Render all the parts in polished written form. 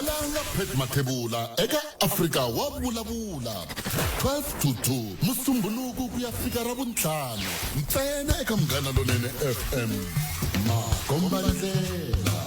Tala na Pat Mathebula eka Afrika wa Vulavula 12 to 2 Musumbhunuku ku ya fika Ravuntlhanu ntsena eka Munghana Lonene FM. Makombandlela.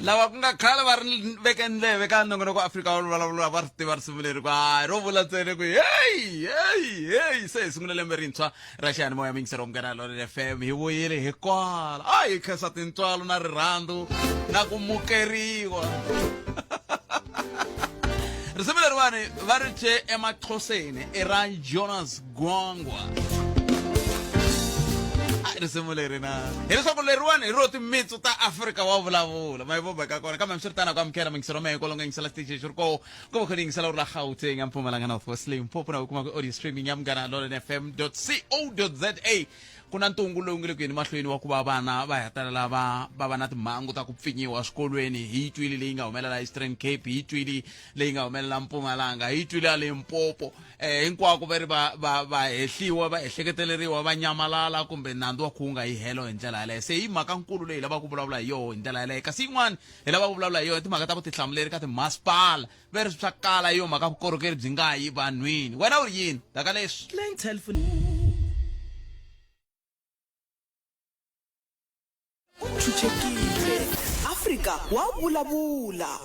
Lava ku nga khale va ri veke ndleve ka nongonoko Afrika wa vulavula va ri tiva risimu leri ku hayi ro vula ntsena ku heyi heyi heyi se hi sungule lembe rintshwa ra xiyanimoya mingisero Munghana Lonene FM hi vuyile hi kwala a hi khensa tintswalo na rirhandzu na ku mukeriwa. Risimu leriwani va ri thye emaxhoseni i ra Jonas Gwangwa. A risimu leri na hileswaku leriwani hi ro timitsu ta Afrika wa vulavula ma yi vumba ka kona kambe hambiswiritano ku amukela mingisero mehe kwalonga yingisela xitichi xi ri koho ku va khona yingisela u ri la Gauteng ya Mpumalanga North West Limpopo na u kuma ku audio streaming ya Munghana Lonene FM co za. Ku na ntungu lowu nge le ku yeni mahlweni wa ku va vana va hetelela va va va na timhangu ta ku pfinyiwa swikolweni. Hi yi twile leyi nga humelela Eastern Cape, hi yi twile leyi nga humelela Mpumalanga, hi yi twile ya Limpopo. Hinkwako va ri va va va hehliwa, va ehleketeleriwa, va nyamalala kumbe nandzu wa ku wu nga yi helo hi ndlela yaleyo. Se hi mhaka nkulu leyi hi lavaka ku vulavula hi yoho hi ndlela yaleyo. Kasi yin'wana hi lavaka ku vulavula hi yona i timhaka ta vutihlamuleri ka timasipala. Ve ri swa kala hi yo mhaka vukorhokeri byi nga yi vanhwini. Wena u ri yini mhaka leswi? Clientele U ntshunxekile. Afrika wa vulavula.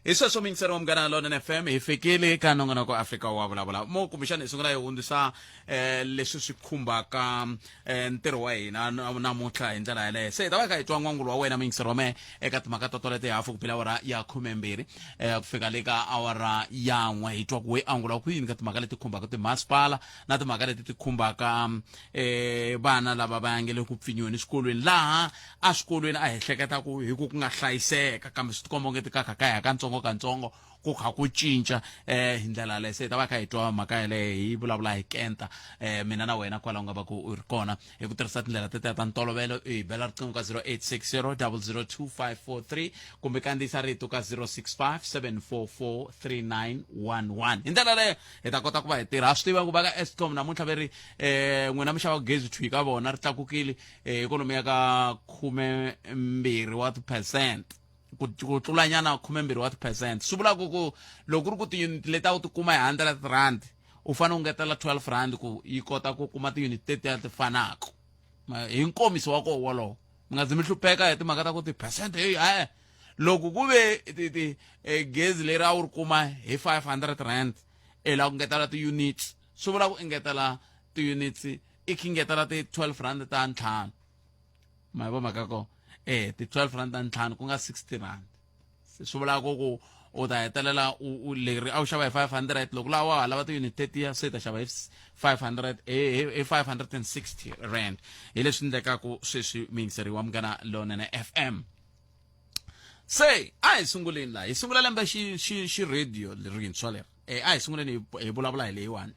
Hi sweswo muyingiseri wa Munghana Lonene FM, hi fikile ka nongonoko Afrika wa vulavula. Mo kumbexana hi sungula hi hundzisa leswi swi khumbaka ntirho wa hina namuntlha hi ndlela yaleyo. Se hi ta va hi kha hi twa n'wangulo wa wena muyingiseri wa mehe eka timhaka ta toleto hi hafu ku bile awara ya 12 ku fika le ka awara ya 1, hi twa ku we angula ku yini ka timhaka leti khumbaka timasipala na timhaka leti ti khumbaka vana lava va nge le ku pfinyiweni eswikolweni, laha eswikolweni a hi hleketa ku hi ku ku nga hlayiseka, kambe swi tikomba onge ti ka kha ka ya katsongo katsongo ku kha ku cinca hi ndlela yaleyo. Se hi ta va kha hi twa mhaka yaleyo, hi vulavula hi kenta mina na wena kwala u nga va ku u ri kona hi ku tirhisa tindlela tetiya ta ntolovelo. I hi bela riqingho ka 0860 002543 kumbe kandziyisa rito ka 065 744 3911. Hi ndlela yaleyo hi ta kota ku va hi tirha. Ha swi tiva ku va ka Eskom namuntlha ve ri n'wina mi xava gezi thwi ka vona ri tlakukile ikhonomi ya ka 12 wa ti-percent, ku tlulanyana 12 wa ti-percent. Swi vula ku ku loko ku ri ku ti-unit leti a wu ti kuma hi 100 rand, u fanele u ngetela 12 rand ku yi kota ku kuma ti-unit tetiya ti fanaka. Hi nkomiso wa koho wolowo, mi nga zi mi hlupheka hi timhaka ta ku ti-percent heyi e-e. Loko ku ve gezi leri a wu ri kuma hi 500 rand, i lava ku ngetela ti-units, swi vula ku engetela ti-units i khingetela ti-12 rand ta ntlhanu. Ma yi vo mhaka ko? Ti-12 rand ta ntlhanu ku nga 60 rand. Se swi vula ku ku u ta hetelela u leri a wu xava hi 500, loko lawa wa ha lava ti-unit tetiya se ta xava hi 500, hi 560 rand. Hi leswi endlekaku sweswi muyingiseri wa Munghana Lonene FM. Se a hi sunguleni laha, hi sungula lembe xi xi xi radio lerintshwa leri. A hi sunguleni hi vulavula hi leyiwani,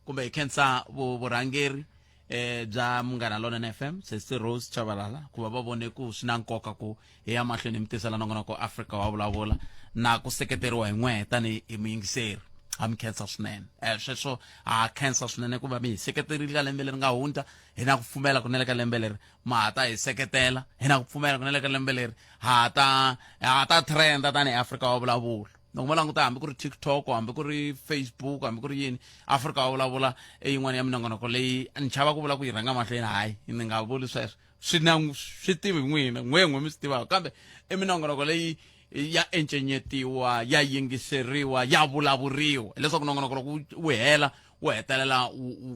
kumbe hi khensa vurhangeri bya Munghana Lonene FM, Sesi Rose Chabalala, ku va va vone ku swi na nkoka ku hi ya mahlweni hi mi tisela nongonoko Afrika wa Vulavula, na ku seketeriwa hi n'wehe tanihi hi muyingiseri. Ha mi khensa swinene. Sweswo ha khensa swinene ku va mi hi seketerile ka lembe leri nga hundza. Hi na ku pfumela kunene ka lembe leri ma ha ta hi seketela. Hi na ku pfumela kunene ka lembe leri ha ta trenda tanihi Afrika wa Vulavula. Loko mo languta hambi ku ri TikTok, hambi ku ri Facebook, hambi ku ri yini, Afrika wa Vulavula i yin'wana ya minongonoko leyi ni chava ku vula ku yi rhanga mahlweni. Hayi, ni nga vuli sweswo, swi na swi tivi n'wina, n'we n'we mi swi tivaka, kambe i minongonoko leyi ya encenyetiwa, ya yingiseriwa, ya vulavuriwa, hileswaku nongonoko loko wu hela wu hetelela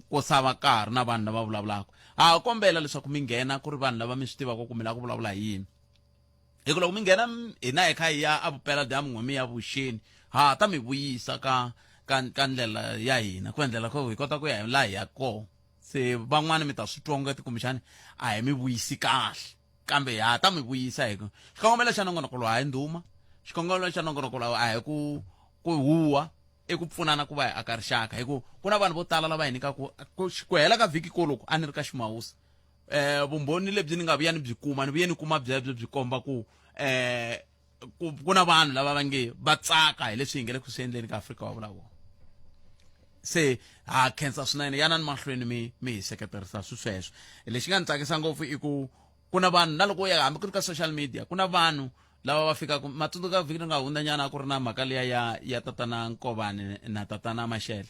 ku sava ka ha ri na vanhu lava vulavulaka. Ha kombela leswaku mi nghena ku ri vanhu lava mi swi tivaka ku mi lava ku vulavula hi yini, hi ku loko mi nghena hina hi kha hi ya evupela dyambu, n'we mi ya vuxeni, ha ta mi vuyisa ka ndlela ya hina ku endlela ku hi kota ku ya laha hi ya kona. Se van'wani mi ta swi twa ungati kumbexani a hi mi vuyisi kahle, kambe ha ta mi vuyisa, hi ku xikongomelo xa nongonoko lowu a hi ndhuma, xikongomelo xa nongonoko lowu a hi ku huwa, i ku pfunana ku va hi aka rixaka. Hi ku ku na vanhu vo tala lava hi nyikaka ku hela ka vhiki koloko a ni ri ka ximawusa, vumbhoni lebyi ni nga vuya ni byi kuma, ni vuye ni kuma byebyo byi komba ku ku na vanhu lava va nge va tsaka hi leswi hi nge le ku swi endleni ka Afrika wa Vulavula. Se ha khensa swinene, yanani mahlweni mi hi seketerisa swi sweswo. Lexi nga ni tsakisa ngopfu i ku ku na vanhu na loko u ya hambi ku ri ka social media, ku na vanhu lava va fikaka. Matsundzuka vhiki ri nga hundzanyana a ku ri na mhaka liya ya tatana Nkovani na tatana Mashele.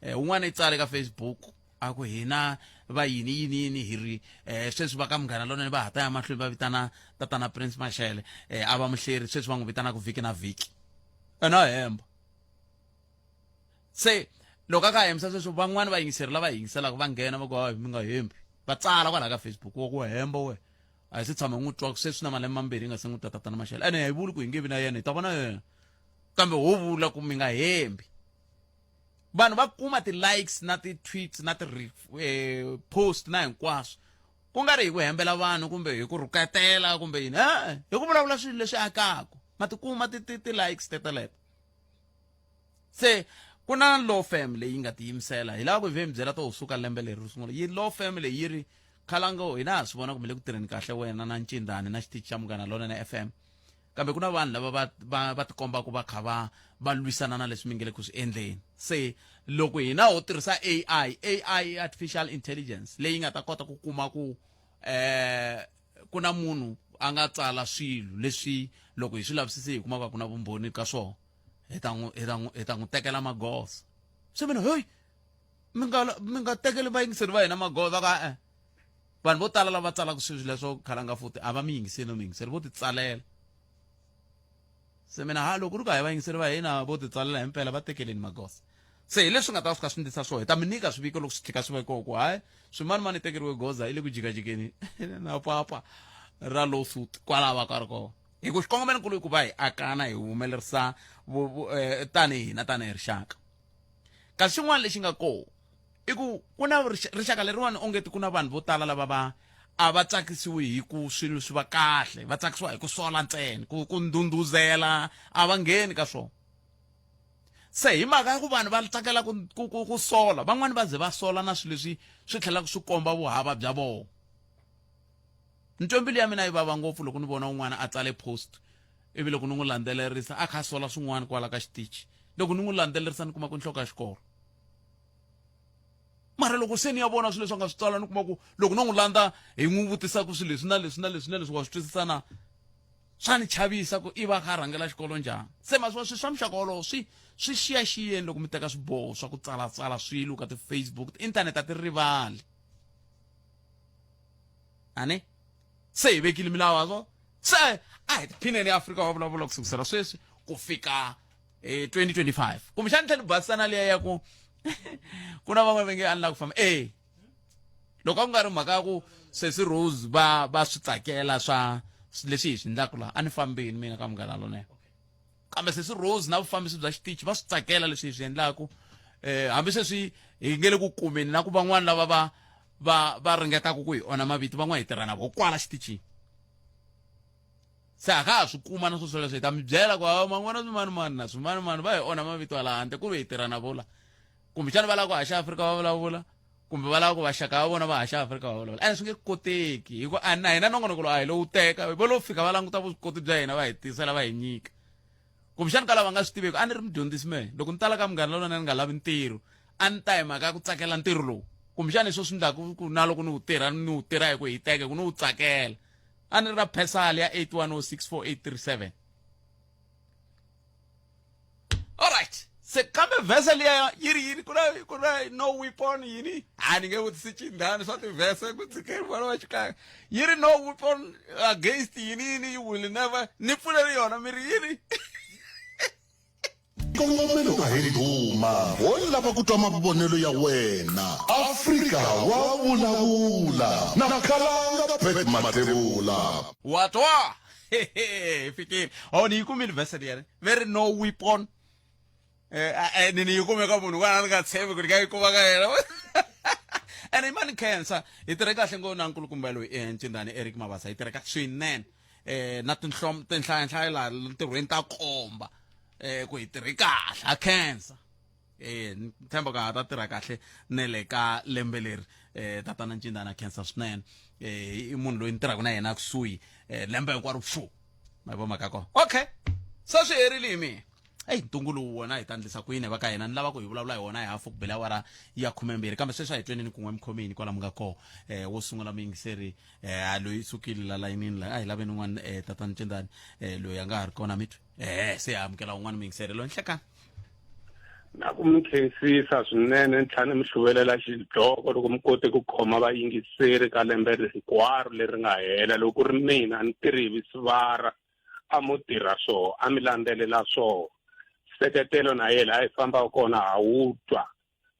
Un'wana i tsale ka Facebook a ku hina va yini yini yini hi ri sweswi va ka Munghana Lonene va ha ta ya mahlweni va vitana tatana Prince Mashele, a va muhleri, sweswi va n'wi vitanaka vhiki na vhiki, ene a hemba. Se loko a ka hembisa sweswo, van'wani vayingiseri lava yingiselaka va nghena va ku hayi, mi nga hembi, va tsala kwalaha ka Facebook wa ku hemba we, a hi se tshama n'wi twa sweswi na malembe mambirhi hi nga se n'wi twa tatana Mashele, ene hi vuli ku hi nge vi na yena, hi ta va na yena, kambe ho vula ku mi nga hembi. Vanhu va kuma ti-likes na ti-tweets na ti-post na hinkwaswo, ku nga ri hi ku hembela vanhu kumbe hi ku rhuketela kumbe yini, e hi ku vulavula swilo leswi akaka, ma tikuma ti-likes teteleto. Se ku na law firm leyi nga tiyimisela, hi lava ku hi ve mi byela to suka lembe leri ro sungula yi law firm leyi yi ri khalango, hina ha swi vona kumbe le ku tirheni kahle wena na ncindani na xitichi xa Munghana Lonene FM, kambe ku na vanhu lava va tikombaka va kha va lwisana na leswi mi nge le ku swi endleni. Se loko hina ho tirhisa AI, AI artificial intelligence, leyi nga ta kota ku kuma ku ku na munhu a nga tsala swilo leswi, loko hi swi lavisise hi kuma ku na vumbhoni ka swona, hi ta n'wi tekela magoza. Se mina, heyi, mi nga tekeli vayingiseri va hina magoza ka e vanhu vo tala lava tsalaka swilo leswo khalanga, futhi a va mi yingiseli no mi yingiseli, vo ti tsalela. Se mina, ha loko ri ku a hi vayingiseri va hina vo ti tsalela himpela, va tekeleni magoza. Se hi leswi nga ta fika swi ndlisa swona, hi ta mi nyika swiviko loko swi tlhika swi va kona ku hayi, swimanimani tekeriwe goza, i le ku jikajikeni na papa ra lawsuit kwalaho ka ri kona. Hi ku xikongomelonkulu i ku va hi akana, hi humelerisa tanihi hina tanihi rixaka. Kasi xin'wana lexi nga kona i ku ku na rixaka leriwani ongeti ku na vanhu vo tala lava va a va tsakisiwi hi ku swilo swi va kahle, va tsakisiwa hi ku sola ntsena, ku ndhundhuzela, a va ngheni ka swona. Se hi mhaka ya ku vanhu va tsakela ku sola, van'wani va ze va sola na swilo leswi swi tlhelaka swi komba vuhava bya vona. Ni twe mbilu ya mina yi vava ngopfu loko ni vona un'wana a tsale post, ivi loko ni n'wi landzelerisa a kha a sola swin'wana kwala ka xitichi, loko ni n'wi landzelerisa ni kuma ku nhloko ya xikolo. Mara loko se ni ya vona swilo leswi a nga swi tsala, ni kuma ku loko no n'wi landza hi n'wi vutisa ku swilo leswi na leswi na leswi na leswi wa swi twisisa na, swa ni chavisa ku i va kha a rhangela xikolo njhani. Se ma swi swa muxaka wolowo swi xiyaxiyeni loko mi teka swiboho swa ku tsalatsala swilo ka ti-Facebook, ti-internet a ti rivali ani. Se hi vekile milawu ya swona, se a hi tiphineni Afrika wa Vulavula ku sukusela sweswi ku fika 2025. Kumbexani tlhela ni basisa na liya ya ku ku na van'wana va nge a ni lava ku famba. E loko a ku nga ri mhaka ya ku sesi Rose va swi tsakela swa leswi hi swi endlaka laha, a ni fambini mina ka Munghana Lonene, kambe sesi Rose na vufambisi bya xitichi va swi tsakela leswi hi swi endlaku. Hambi sweswi hi nge le ku kumeni na ku van'wana lava va ringetaka ku hi onha mavito, van'wana hi tirha na vo kwala xitichini. Se a ka ha swi kuma na swo swoleswo, hi ta mi byela ku hawa man'wana swimanimani na swimanimani va hi onha mavito hala handle ku ve hi tirha na vo la. Kumbexana va lava ku haxa Afrika va vulavula, kumbe va lava ku vaxaka va vona va haxa Afrika va vulavula. Ene swi nge koteki hi ku a na hina nongonoko lowu a hi lowu teka, vo lo fika va languta vuswikoti bya hina va hi tisela va hi nyika. Kumbexana ka lava nga swi tiveki, a ni ri mudyondzisi mehe. Loko ni tala ka Munghana Lonene ni nga lavi ntirho, a ni ta hi mhaka ya ku tsakela ntirho lowu. Kumbexana hi swo swi endlaka ku na loko ni wu tirha ni wu tirha hi ku hiteka, hi ku ni wu tsakela. A ni ri na phesali ya 81064837. Alright. Se kambe vhese liya yi ri yini? Ku na ku na no weapon yini? A ni nge vutisi chindhani swa tivhese ku tshikeni vana va xikaya. Yi ri no weapon against yini yini you will never. Ni pfuleli yona mi ri yini? Xikongomelo a hi ndhuma, ho lava ku twa mavonelo ya wena. Afrika wa vulavula na Khalanga Pat Mathebula. Wa twa? Hi fikile. Oh, ni yi kumile vhese liya. Ve ri no weapon. Eh, ni ni yi kume ka munhu un'wana a ni nga tshembi ku ni nga yi kuma ka yena. Ene mani khensa, hi tirhe kahle ngopfu na nkulukumba loyi Ncindani Eric Mabasa, hi tirhe kahle swinene. Na tinhlomo tinhlayanhlaya laha ntirhweni ta komba ku hi tirhe kahle, ha khensa. Ni tshemba ku ha ta tirha kahle ne le ka lembe leri. Tatana Ncindani a khensa swinene. I munhu loyi ni tirhaka na yena kusuhi lembe hinkwaro pfu. Ma vo mhaka kona. Okay. Se swi herile hi mina. Eyi, ntungu lowu wona hi ta ndlisa ku yini va ka hina? Ni lava ku hi vulavula hi wona hi hafu ku bela awara ya 12, kambe sweswi a hi tweneni kun'we emikhomeni kwala mi nga kona. Wo sungula muyingiseri, a loyi sukile la layinini la, a hi laveni un'wana, tatana Ncindani, loyi a nga ha ri kona mi twi. Se hi amukela un'wana muyingiseri loyi nhlekani. Na ku mi khensisa swinene, ni tlhela ni mi hluvelela xidloko loko mi kote ku khoma vayingiseri ka lembe hinkwaro leri nga hela. Loko ku ri mina ni tirhi hi sivara, a mo tirha swoho, a mi landzelela swoho. Seketelo na yena laha hi fambaka kona ha wu twa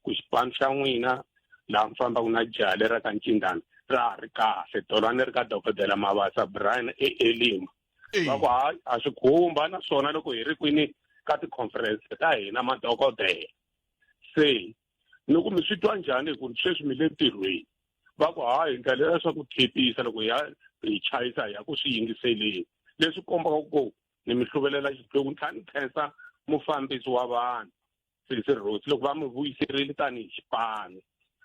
ku xipano xa n'wina laha mi fambaka na jaha leri ra ka Ncindani ra ha ri kahle. Tolo a ni ri ka dokodela Mabasa Brian eElima, va ku hayi a swi khumba naswona loko hi ri kwini ka ti-conference ta hina madokodela. Se ni ku mi swi twa njhani hi ku sweswi mi le ntirhweni? Va ku hayi ndlela leya swa ku thepisa loko hi ya hi chayisa hi ya ku swi yingiseleni, leswi kombaka ku ni mi hluvelela xidloko. Ni tlhela ni khensa mufambisi wa vanhu Sesi Rose loko va mi vuyiserile tanihi xipano.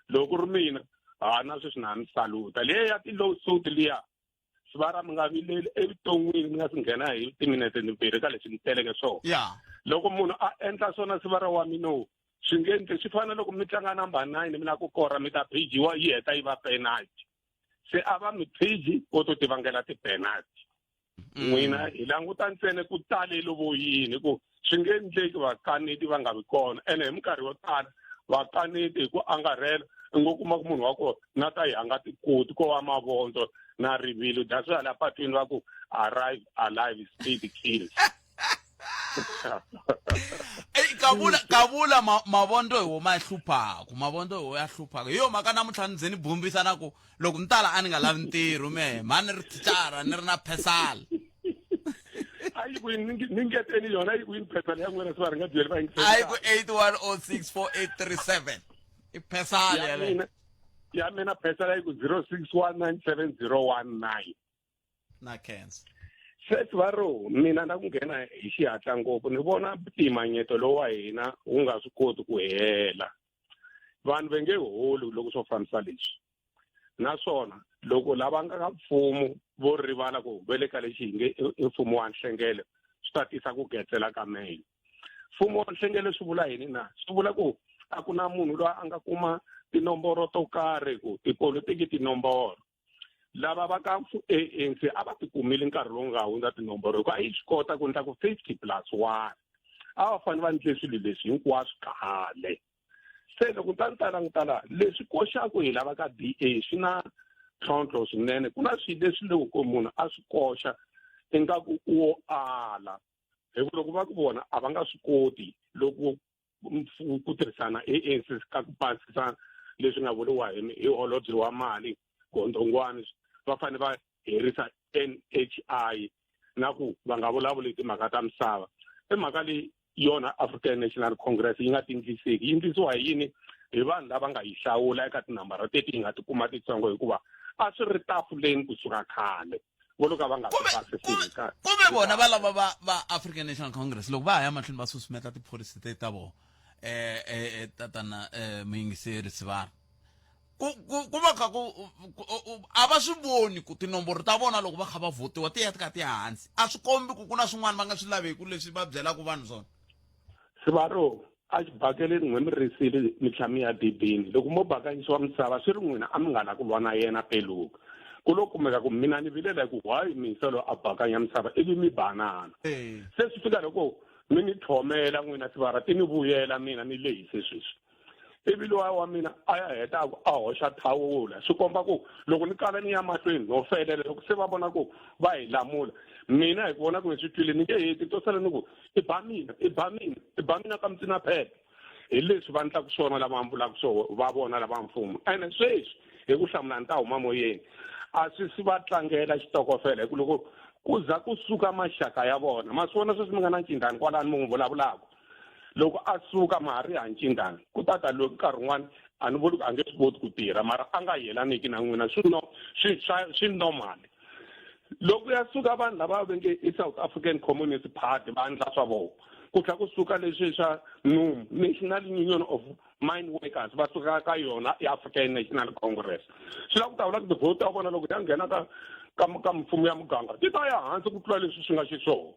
Loko ku ri mina ha na sweswi na ha mi saluta. Liya ya ti-lawsuit liya sivara mi nga vileli evuton'wini, mi nga si nghena hi timinete timbirhi ka leswi ni teleke swona. Loko munhu a endla swona sivara wa mina swi nge endli, swi fana loko mi tlanga number 9 mi lava ku kora mi ta phijiwa yi heta yi va penalty. Se a va mi phiji vo to ti vangela ti-penalty. N'wina hi languta ntsena ku talele vo yini ku swi nge endleki vakaneti va nga vi kona. Ene hi minkarhi yo tala vakaneti hi ku angarhela i ngo kuma ku munhu wa kona na ta hi a nga ti koti ko va mavondzo na rivilo. That's why la patwini va ku arrive alive speed kills. Ey, kavula kavula mavondzo hi wo ma hluphaku, mavondzo hi wo ya hluphaku. Hi yo mhaka namuntlha ni ze ni bombisa na ku loko ni tala a ni nga lavi ntirho mehe, mhani ni ri thicara ni ri na phesala. A yi ku ni ngeteni yona, yi ku yini phesala ya n'wina swi va ri nga byeli va yingiseli. A yi ku 81064837 i phesala ya mina. Ya mina phesala yi ku 06197019. Na khensa. Sesi va ro mina na ku nghena hi xihatla ngopfu, ni vona mpimanyeto lowu wa hina wu nga swi koti ku hela. Vanhu va nge holi loko swo fambisa leswi. Naswona loko lava nga ka mfumo vo rivala ku ve le ka lexi hi nge i mfumo wa nhlengelo, swi ta tisa ku getsela ka meno. Mfumo wa nhlengelo swi vula yini na? Swi vula ku a ku na munhu loyi a nga kuma tinomboro to karhi, ku tipolitiki tinomboro. Lava va ka ANC a va ti kumile nkarhi lowu nga hundza tinomboro, hikuva a yi swi kota ku endla ku 50 plus 1. A va fanele va endle swilo leswi hinkwaswo khale. Se loko ta ni ta languta laha, leswi koxaka hi lava ka DA swi na ntlhontlho swinene. Ku na swilo leswi loko munhu a swi koxa ingaku u wo ala, hikuva loko va ku vona a va nga swi koti loko ku tirhisana ANC ka ku pasisa leswi nga vuriwa hi holobye wa mali Gondongwani, va fanele va herisa NHI na ku va nga vulavuli timhaka ta misava. I mhaka leyi yona African National Congress yi nga tindliseki. Yi ndlisiwa hi yini? Hi vanhu lava nga yi hlawula eka tinambara teti yi nga ti kuma titsongo, hikuva a swi ri tafuleni kusuka khale. Vo lo ka va nga swi pasisi hi nkarhi. Kumbe vona va lava va va African National Congress loko va ha ya mahlweni va susumeta tipholisi te ta vona tatana muyingiseri Sivara ku ku ku va kha ku a va swi voni ku tinomboro ta vona loko va kha va votiwa ti ya ti kha ti ya hansi a swi kombi ku ku na swin'wana va nga swi laveki leswi va byelaka vanhu swona. Sivaro a xibakeleni n'we mi risile mi tlhela mi ya dibini loko mo bakanyisiwa misava swi ri n'wina a mi nga la ku lwa na yena peluka ku lo kumeka ku mina ni vilela hi ku why miyisa loyi a bakanya misava ivi mi banana se swi fika loko mi ni tlhomela n'wina sivara ti ni vuyela mina ni lehise sweswi ivi lowa wa mina a ya heta a ku a hoxa thawula swi komba ku loko ni kala ni ya mahlweni no felela loko se va vona ku va hi lamula mina hi ku vona ku ni swi twile ni nge heti to sala ni ku i ba mina i ba mina i ba mina ka mtsina phepha hi leswi va ndlaku swona lava vulaka swo va vona lava mfumo ene sweswi hi ku hlamula ni ta huma moyeni a swi si va tlangela xitokofela hi ku loko ku za ku suka maxaka ya vona ma swi vona sweswi mi nga na ncindani kwalani mi n'wi vulavulaka loko a suka ma ha ri hancindani ku ta ta loyi nkarhi wun'wani a ni vuli ku a nge swi koti ku tirha mara a nga yelaniki na n'wina swi no swi swa swi normal loko ya suka vanhu lava va nge i South African Communist Party va endla swa vona ku tlhela ku suka leswi swa NUM National Union of Mine Workers va suka ka yona i African National Congress swi lava ku ta vula ku tivhoti ta vona loko ya nghena ka ka ka mimfumo ya muganga ti ta ya hansi ku tlula leswi swi nga xiswona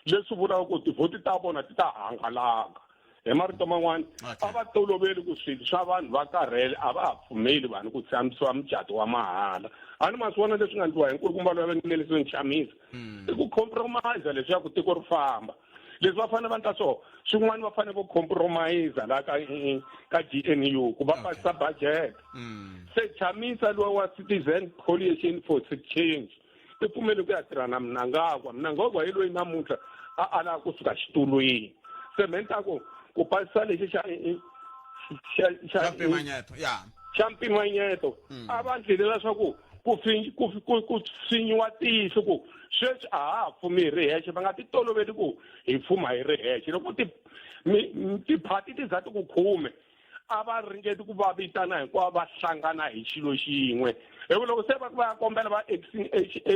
leswi vulaka ku tivhoti ta vona ti ta hangalaka hi marito man'wana a va toloveli ku swilo swa vanhu va karhele a va ha pfumeli vanhu ku tshamisiwa mucato wa mahala a ni ma swi vona leswi nga ndliwa hi nkulukumba loyi va nge Nelson Chamisa i ku compromise leswaku tiko ri famba leswi va fanele va ndla swona swin'wana va fanele vo compromise la ka ka GNU ku va pasisa budget se Chamisa luwa wa Citizen Coalition for Change i pfumele ku ya tirha na Mnangagwa Mnangagwa hi loyi namuntlha a ala kusuka xitulwini se me ni ta ku ku pasisa lexi xa xa xa mpimanyeto ya xa mpimanyeto mm. a va ndlele leswaku ku ku ku ku finyiwa tihlo ku sweswi a ha ha fumi hi ri hexe va nga ti toloveli ku hi fuma hi ri hexe loko ti tiphati ti za ti ku khume a va ringeti ku va vitana hinkwavo va hlangana hi xilo xin'we hi ku loko se va va ya kombela va acting h a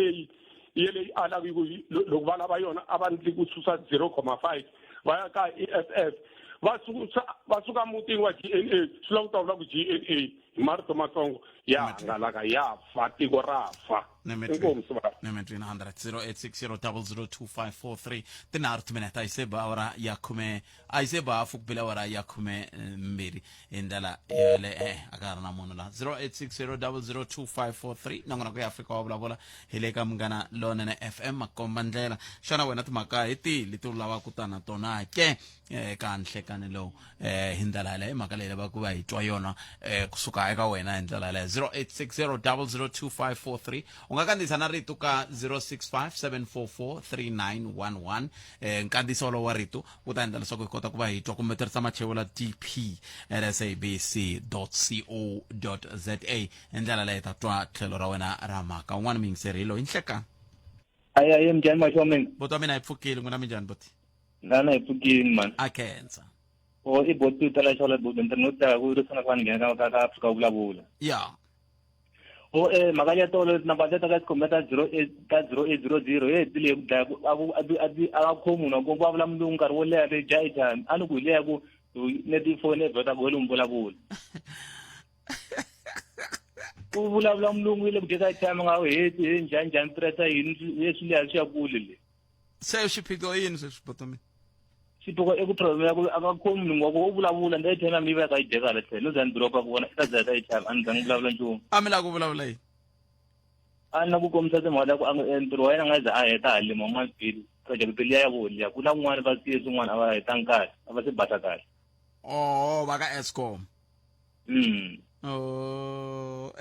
ye leyi alaka ku loko va lava yona a va ndli ku susa 0,5 va ya ka E F F va suka va suka mutini wa G N A swi lava ku ta vula ku G N A hi marito matsongo ya hangalaka ya fa tiko ra fa inkomu sivara nemetwini 100 0860 002543 tinharhu timinete a yi se ba awara ya khume a yi se ba hafu ku bile awara ya khume mbirhi hi ndlela yale e a ka ha ri na munhu la 0860 002543 nongonoko ya Afrika wa vulavula hi le ka Munghana Lonene FM makomba ndlela xana wena timhaka hi tihi leti u lavaka ku ta na tona ke eka nhlekani lowu hi ndlela yaleyo i mhaka leyi lavaka ku va hi twa yona kusuka eka wena hi ndlela yaleyo 0860 002543 u nga kandziyisa na rito ka 065 744 3911 nkandziyiso wolowo wa rito wu ta endla leswaku hi kota ku va hi twa kumbe tirhisa machewu la dp at sabc co za hi ndlela leyi ta twa tlhelo ra wena ra mhaka un'wana muyingiseri hi loyi nhlekani ayi ayi minjhani maxi wa mina boti wa mina hi pfukile n'wina minjhani boti na hi pfukile mani a khensa o i boti u tala xawula boti ni no tsaka ku ri sona ku va ni nghena ka ka ka Afrika vulavula ya o eh mhaka ya tolo namba ta ka tikhomba ta 08 ta 0800 ye hetile ku dlaya ku a ku a ti a ti a va khomi munhu wa ku va vula mulungu nkarhi wo leha ve dya airtime a ni ku hi leya ku ne tifoni evheta ku wele vulavula u vulavula mulungu yi le ku dyeka airtime nga wu heti hi njhani njhani pressa yini leswi leha swi ya kule le se xiphiqo i yini sweswi boti mina xiphiqo i ku problem ya ku a nga khomi mulungu wa ku u vulavula ni airtime ya mi yi va yi kha yi dyeka hala tlhelo no za ni dropa ku vona i ta dya airtime a ni zangi vulavula nchumu a mi lava ku vulavula yini a ni na ku kombisa timhaka ta ku a ntirho wa yena a nga za a heta hale man'wana bill project bill ya ya vo liya ku na kun'wana va siye swin'wana a va hetangi kahle a va se basa kahle oh va ka Eskom Oh.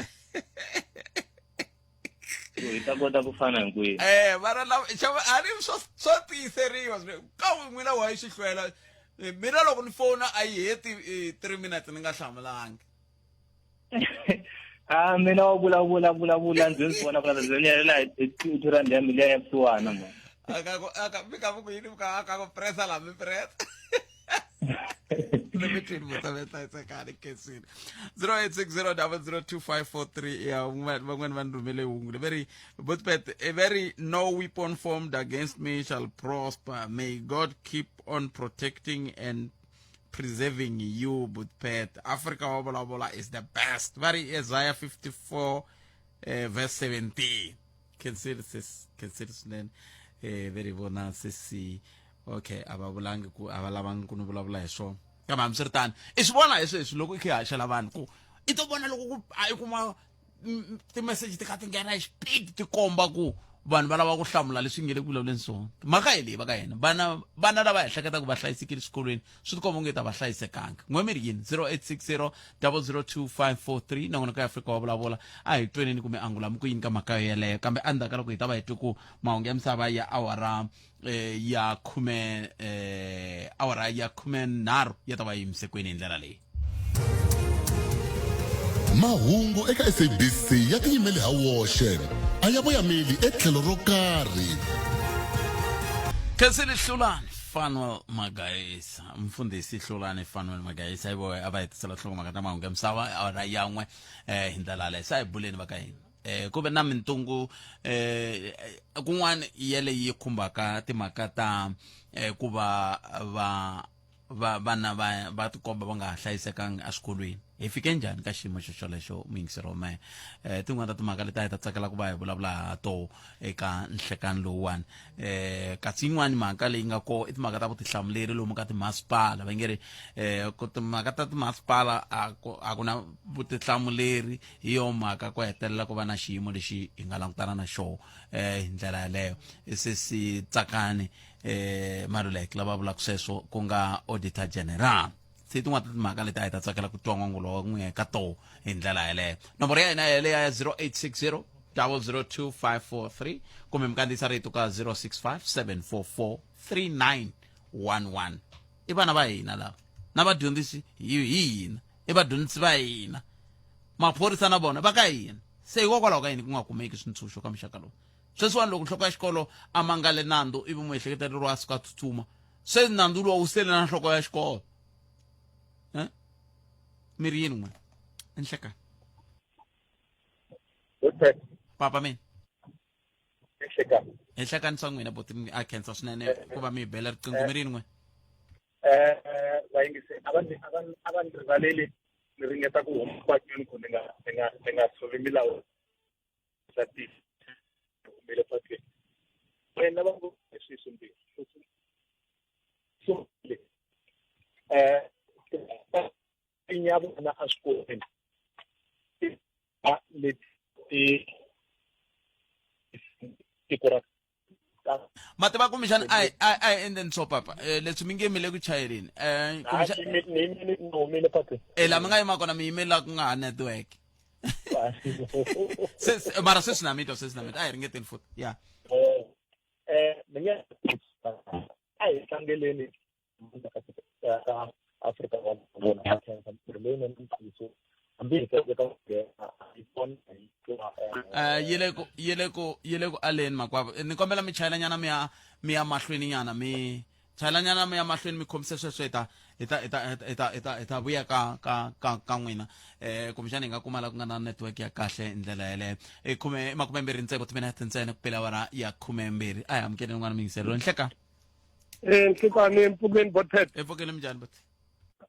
So hi ta kota ku fana hinkwenu. Eh, vana lava xava a ri swo swo tiyiseriwa swinene. Ka n'wina wa yi xi hlwela. Mina loko ni fona a yi heti 3 minutes ni nga hlamulangi. Ah, mina wa vulavula vulavula ndzi ndzi vona ku ndzi ni hi 2 rand ya mina ya kusuhana man. Aka ku aka mi ka ku yini ka aka ku pressa la mi pressa. Mi twini mutavetlayisekani khensile. 0860002543. Ya, van'wani va ni rhumele hungu le veri Botpet a very no weapon formed against me shall prosper. May God keep on protecting and preserving you, Butpet. Africa wa vulavula is the best. Va ri Isaiah 54 verse 17. Khensile sis, khensile swinene. Ve ri vona sesi. Okay, a va vulangi ku a va lavangi ku ni vulavula hi swona. Kambe hambiswiritano, i swi vona hi sweswi loko i kha i haxela vanhu ku i to vona loko ku a i kuma timeseji ti kha ti nghena hi xipidi ti komba ku vanhu va lava ku hlamula leswi nge le ku vulavuleni swona. Mhaka hi leyi va ka hina vana vana lava hi hleketaka va hlayisekile swikolweni swi tikomba onge ta va hlayisekanga. N'we mi ri yini? 0860 002543. Nongonoko ya Afrika wa vulavula, a hi tweneni kumbe angula mi ku yini ka mhaka yeleyo. Kambe endzhaku ka loko hi ta va hi twe ku mahungu ya misava ya awara ya khume awara ya 13 ya ta va yi yimise kwini hi ndlela leyi. Mahungu eka SABC ya tiyimele ha woxe, a ya voyameli etlhelo ro karhi. Khensile Hlulani Fanuel Magaisa, mfundhisi Hlulani Fanuel Magaisa, hi vohe a va hetisela nhlokomhaka ta mahungu ya misava awara yan'we hi ndlela yaleyo. Se a hi buleni va ka hina. Ku ve na mintungu kun'wana yeleyi yi khumbaka timhaka ta ku va va va vana va va tikomba va nga ha hlayisekanga eswikolweni. Hi fike njhani ka xiyimo xo xolexo, muyingiseri wa mehe? Tin'wana ta timhaka leti a hi ta tsakela ku va hi vulavula ha toho eka nhlekani lowuwani. Kasi yin'wani mhaka leyi nga kona i timhaka ta vutihlamuleri lomu ka timasipala. Va nge ri ku timhaka ta timasipala a ku na vutihlamuleri, hi yo mhaka ku hetelela ku va na xiyimo lexi hi nga langutana na xoho hi ndlela yaleyo. Sesi Tsakani Maluleke lava vulaka sweswo, ku nga Auditor General. Se tin'wana ta timhaka leti a hi ta tsakela ku twa n'wangulo wa n'wina ka toho hi ndlela yaleyo. Nomboro ya hina yeleyo ya 0860 002543, kumbe mi kandziyisa rito ka 065 744 3911. I vana va hina lava, na vadyondzisi hi hina, i vadyondzisi va hina, maphorisa na vona va ka hina. Se hikokwalaho ka yini ku nga kumeki swintshuxo ka muxaka lowu? Sweswiwani loko nhloko ya xikolo a mangale nandzu ivi muehleketeleriwa a suka a tsutsuma, se nandzu luwa wu sele na nhloko ya xikolo. Mi ri yini n'wina? Enhlekani papa mina. Enhlekani swa n'wina boti, a khensa swinene ku va mi hi bela riqingho. Mi ri yini n'wina? Vayingisi a va a va ni rivaleli, ni ringeta ku huma patwini ku ni nga tshovi milawu ya tiko. Humele patwini wena va leswi swimbirhi so ya vona eswikolweni leti tiko ra mativa. Kumbexani a hi endleni swo papa, leswi mi nge mi le ku chayeleni humile patwini. Laha mi nga yima kona mi yimela ku nga ha network. Se mara sweswi na mi twa, sweswi na mi twa. A hi ringeteni futhi ya. Ni nge a hi tlangeleni ka Afrika wa vona khensa ntirho lowunene ntiyiso, hambi hi tsandzeka ku nghena hi vona hi twa. Yi le ku aleni makwavo. Ni kombela mi chayela nyana mi ya mahlweni nyana, mi chayela nyana mi ya mahlweni, mi khomise sweswo hi ta vuya ka n'wina. Kumbexana hi nga kuma la ku nga na network ya kahle hi ndlela yeleyo. I khume 26 timinete ntsena ku pela awara ya 12. A hi amukeleni n'wana miyingiselelo. Nhleka. Nhlekani, mpfukeni Botpet. Epfukeni, minjhani bot?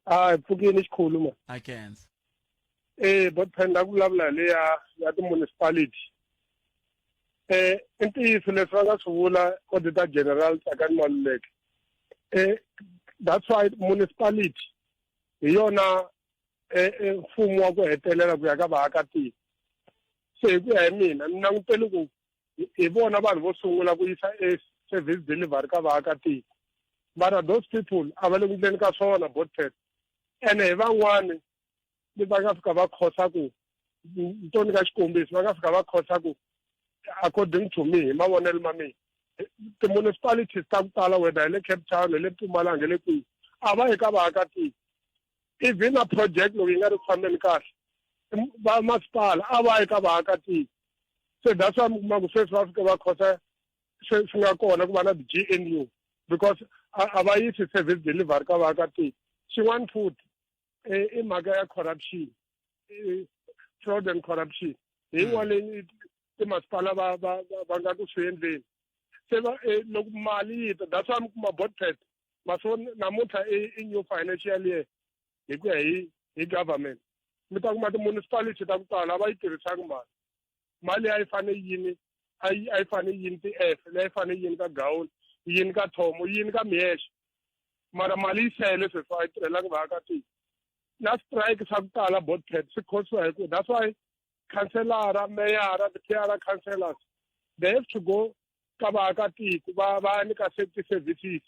Ah, mpfukeni xikhulu ma. A khensa. Botpet, la ku vulavula hi leya ya ti-municipality. I ntiyiso leswi va nga swi vula Auditor General Tsakani Maluleke. That's why municipality hi yona mfumo wa ku hetelela ku ya ka vaakatiko. Se hi ku ya hi mina, ni langutele ku hi vona vanhu vo sungula ku yisa e service delivery ka vaakatiko. Mara those people a va le ku endleni ka swona, Botpet. Ene hi van'wani va nga fika va khosa ku ni to nyika xikombiso, va nga fika va khosa ku, according to me, hi mavonelo ma mina, ti-municipalities ta ku tala, whether hi le Cape Town, hi le Mpumalanga, hi le kwihi, a va yi ka vaakatiko. Even na project loko yi nga ri ku fambeni kahle, va masipala a va yi ka vaakatiko. Se that's why mi kuma ku sweswi va fika va khosa swi nga kona ku va na ti-GNU, because a va yisi service delivery ka vaakatiko. Xin'wana futhi I mhaka ya corruption, fraud and corruption. Hi yin'wana leyi timasipala va va va nga ku swi endleni. Se va loko mali yi ta, that's why mi kuma botpet maso namuntlha i new financial year hi ku ya hi government. Mi ta kuma ti-municipality ta ku tala va yi tirhisanga mali. Mali a yi fane yini, a yi a yi fane yini ti-f leyi fane yini ka Gawula, yini ka Thomo, yini ka Miyexe, mara mali yi sele sweswi a yi tirhelanga vaakatiko. Na strike swa ku tala botpet swi khosiwa hi ku that's why khanselara, meyara, ti-PR councillors, they have to go ka vaakatiko, va va ya nyika safety services.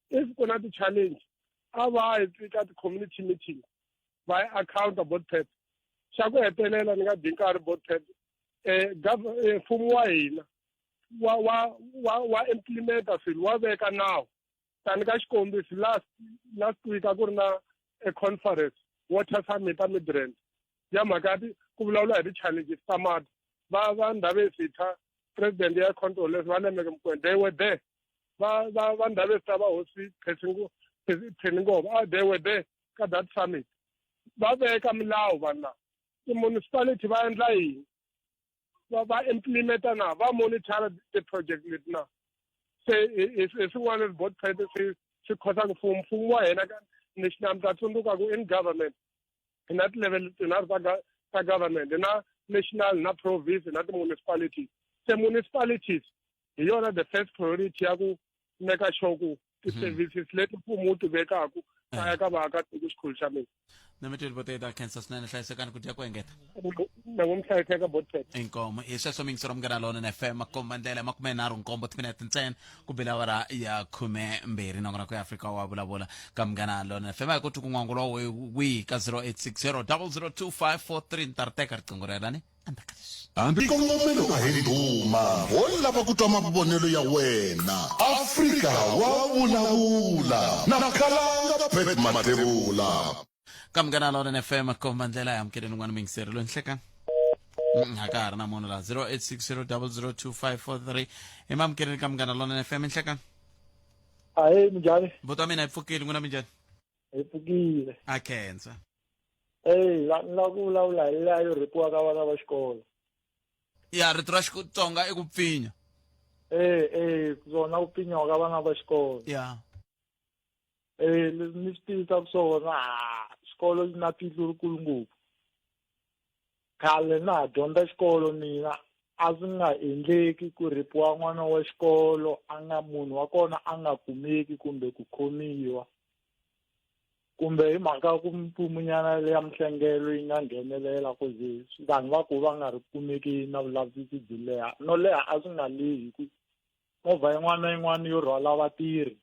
If ku na ti-challenge, a va yi ka ti-community meeting, va yi account botpet. Xa ku hetelela, ni nga dyi nkarhi botpet, mfumo wa hina wa implementa swilo, wa veka nawu. Tani ka xikombiso, last week a ku ri na a conference, water summit a Midrand, ya mhaka ya ku vulavula hi ti-challenges ta mati. Va Ndhavezitha, president ya Control, va Lemeke Mokoena, they were there. Va Ndhavezitha, va hosi Pheningova, they were there ka that summit. Va veka milawu vanhu lava. Ti-municipality va endla yini? Va implementa na va monitor ti-project leti na? Se hi swin'wana board swi khosaka mfumo wa hina ka national. Mi ta tsundzuka ku in government hi na ti-level tinharhu ta government: hi na national, na province, na ti-municipalities. Se municipalities hi yona the first priority ya ku make sure ku ti-services leti mfumo wu ti vekaku ta ya ka vaakatiko. Xikhulu xa mina. Namitweli boteta, khensa swinene, hlayisekani ku dya ku engeta. Na vo mi hlayiseka, botpet. Inkomo. Hi sweswo mingisero Munghana Lonene FM, makomba ndlela 37 timinete ntsena ku bela awara ya 12. Nongonoko ya Afrika wa Vulavula ka Munghana Lonene FM. A hi koti ku n'wangulo wihi ka 0860 002543. Ni ta ri teka riqingho rera ni endzhaku ka leswi. Hambi xikongomelo a hi ndhuma, ho lava ku twa mavonelo ya wena. Afrika wa vulavula na Khalanga Pat Mathebula. Ka Munghana Lonene FM, komba ndlela ya amukeleni n'wana muyingiseri loyi. Nhlekani. A ka ha ri na munhu laha. 0860002543 i mamukeleni ka Munghana Lonene FM. Nhlekani. Ahee, minjhani? Buti wa mina, hi pfukile. N'wina minjhani? Hi pfukile. A khensa. Eyi, la ni lava ku vulavula hi liya yo rhepiwa ka vana va xikolo. Ya, rito ra Xitsonga i ku pfinya. E e swona ku pfinyiwa ka vana va xikolo. Ya. E leswi ni swi tivisaka swona, ha xikolo xi na tihlo rikulu ngopfu. Khale na ha dyondza xikolo mina, a swi nga endleki ku rhepiwa n'wana wa xikolo a nga munhu wa kona a nga kumeki kumbe ku khomiwa, kumbe hi mhaka ku mpfumunyana leya mihlengelo yi nga nghenelela ku ze vanhu va ku va nga ri kumeki na vulavisisi byi leha no leha. A swi nga lehi ku movha yin'wana na yin'wana yo rhwala vatirhi,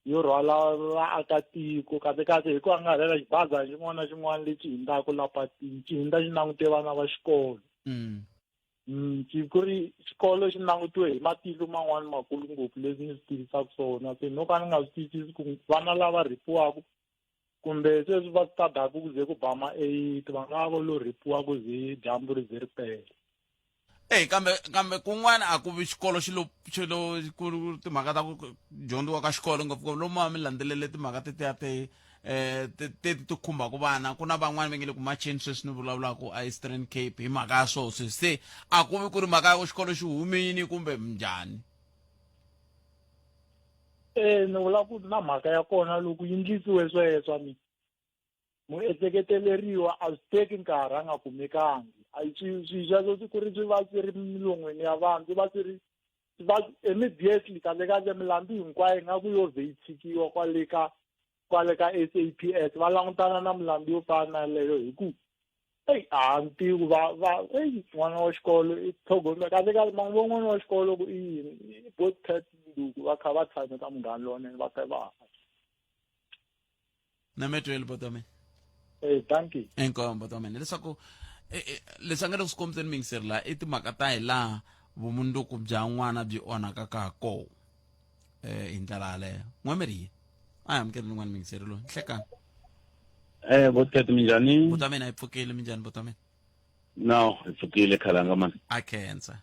yo rhwala vaakatiko, kahle kahle hi ku angarhela, xibazana xin'wana na xin'wana lexi hundzaka la patwini xi hundza xi langute vana va xikolo. Ku ri xikolo xi langutiwe hi matihlo man'wani makulu ngopfu. Leswi ni swi tivisaka swona, se no ka ni nga swi twisisi ku vana lava rhipiwaka kumbe sweswi va stadaku ku ze ku ba ma-8, va nga va lo rhipiwa ku ze dyambu ri ze ri pela. Eyi, kambe kun'wana a ku vi xikolo xi lo ku timhaka ta ku dyondziwa ka xikolo ngopfungopfu lomu a mi landzelele timhaka tetiya ti teti ti khumbaka vana. Ku na van'wani va nge le ku macheni sweswi ni vulavulaka a Eastern Cape hi mhaka ya swoho sweswi. Se a ku vi ku ri mhaka ya ku xikolo xi humini kumbe njhani? E ni vula ku na mhaka ya kona loko yi ndlisiwe sweswo mi muehleketeleriwa a swi teki nkarhi a nga kumekangi. A swi sweswo swi ku ri swi va swi ri milon'weni ya vanhu, swi va swi ri va immediately. Kahle kahle milandzu hinkwayo nga ku yo vhe yi tshikiwa kwale ka SAPS, va langutana na milandzu yo fana na yaleyo, hi ku eyi a ni tivi ku va eyi n'wana wa xikolo i tlhogomela. Kahle kahle mangu vo n'wana wa xikolo ku i yini i both pet nduku va kha va tshame ka Munghana Lonene va kha va Na metweli, buti wa mina. Eh, thank you. Inkomu, buti wa mina. Leswaku leswi a nga le ku swi kombiseni miyingiseri laha i timhaka ta hi laha vumundzuku bya n'wana byi onhaka ka kona hi ndlela yaleyo. N'wameri a hi amukeli n'wana miyingiseri loyi. Nhlekani. Botet, minjhani? Buti wa mina, hi pfukile. Minjhani, buti wa mina? No, hi pfukile, khalanga mani. A khensa.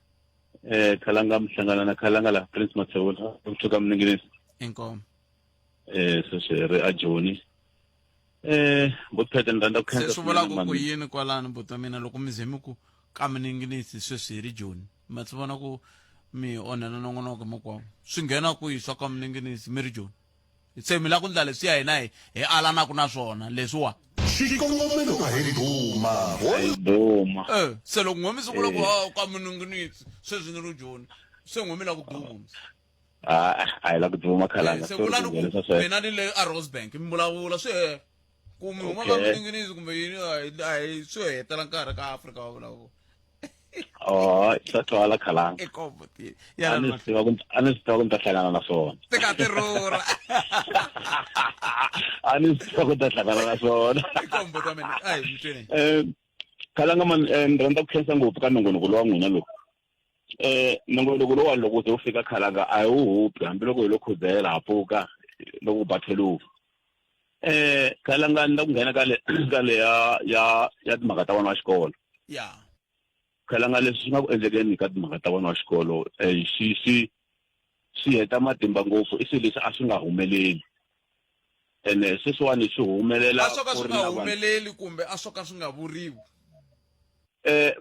Khalanga, mi hlangana na khalanga la Prince Mathebula kusuka Mninginisi. Inkomu. Sweswi hi ri a Joni. Botpete ni rhandza ku Se khensa swi vulaka swinene ku mani. yini kwalano buti wa mina loko mi ze mi ku ka mininginisi sweswi hi ri joni ma swi vona ku mi onhela nongonoko makwavo swi nghena kwihi swa ka mininginisi mi ri joni se mi lava ku ndla leswiya hina hi hi alanaku na swona leswiwa Xikongomelo a hi ndhuma. A hi duma. Eh, se loko n'we mi sungula ku Eh. "Ah, ka mininginisi sweswi ni ri joni se n'we mi lava ku duma mos. A a hi la ku duma Eh, khalanga. se Sorry vulani ku ku nghenisa sweswo. mina ni le a Rosebank mi vulavula swi he ku mi huma ka Okay. mininginisi kumbe yini a hi a hi swi hetela nkarhi ka Afrika wa vulavula Oh, swa twala khalanga. i kombo ti A ya ni swi tiva ku a ni swi tiva ku ni ta hlangana na swona. tika tirhura A ni swi tiva ku ni ta hlangana na swona. i kombo ta mina ai mi twini Khalanga man, ni rhandza ku khensa ngopfu ka nongonoko lowa n'wina lowu. Nongonoko lowani loko wu ze wu fika khalanga a hi wu hupi hambiloko hi lo khudzahela ha pfuka loko ku ba 12. Khalanga ni la ku nghena ka le ka le ya ya ya timhaka ta vana va xikolo. Ya. Khalanga leswi swi nga ku endlekeni ka timhaka ta vana va xikolo swi swi swi heta matimba ngopfu i swilo leswi a swi nga humeleli. Ene sweswiwani swi humelela A swo ka ku swi ri nga na vanhu humeleli kumbe a swo ka swi nga vuriwi.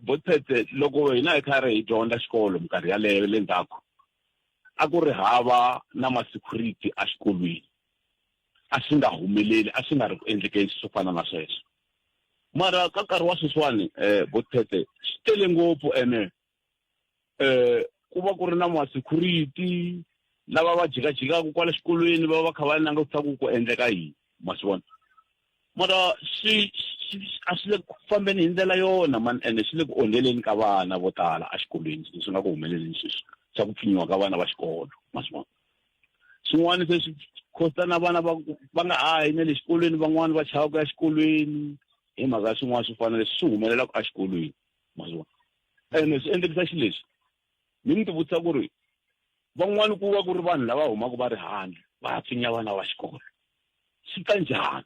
Botpete loko hina hi karhi hi dyondza xikolo minkarhi yaleyo le ndzhaku a ku ri hava na ma-security exikolweni. A swi nga humeleli, a swi nga ri ku endlekeni swo fana na sweswo. Mara ka nkarhi wa sweswiwani Botpete swi tele ngopfu ene ku va ku ri na ma-security lava va jikajikaka kwala xikolweni va va kha va langutisa ku ku endleka yini ma swi vona. Mara swi a swi le ku fambeni hi ndlela yona mani ene swi le ku onheleni ka vana vo tala exikolweni leswi nga ku humeleleni sweswi swa ku pfinyiwa ka vana va xikolo ma swi vona. Swin'wana se swi khosta na vana va va nga ha yi na le xikolweni van'wani va chava ku ya xikolweni hi mhaka ya swin'wana swo fana leswi swi humelelaka exikolweni ma swi vona. Ene swi endlekisa xileswi mi ni ti vutisa ku ri van'wani ku va ku ri vanhu lava humaka va ri handle va ya pfinya vana va xikolo swi ta njhani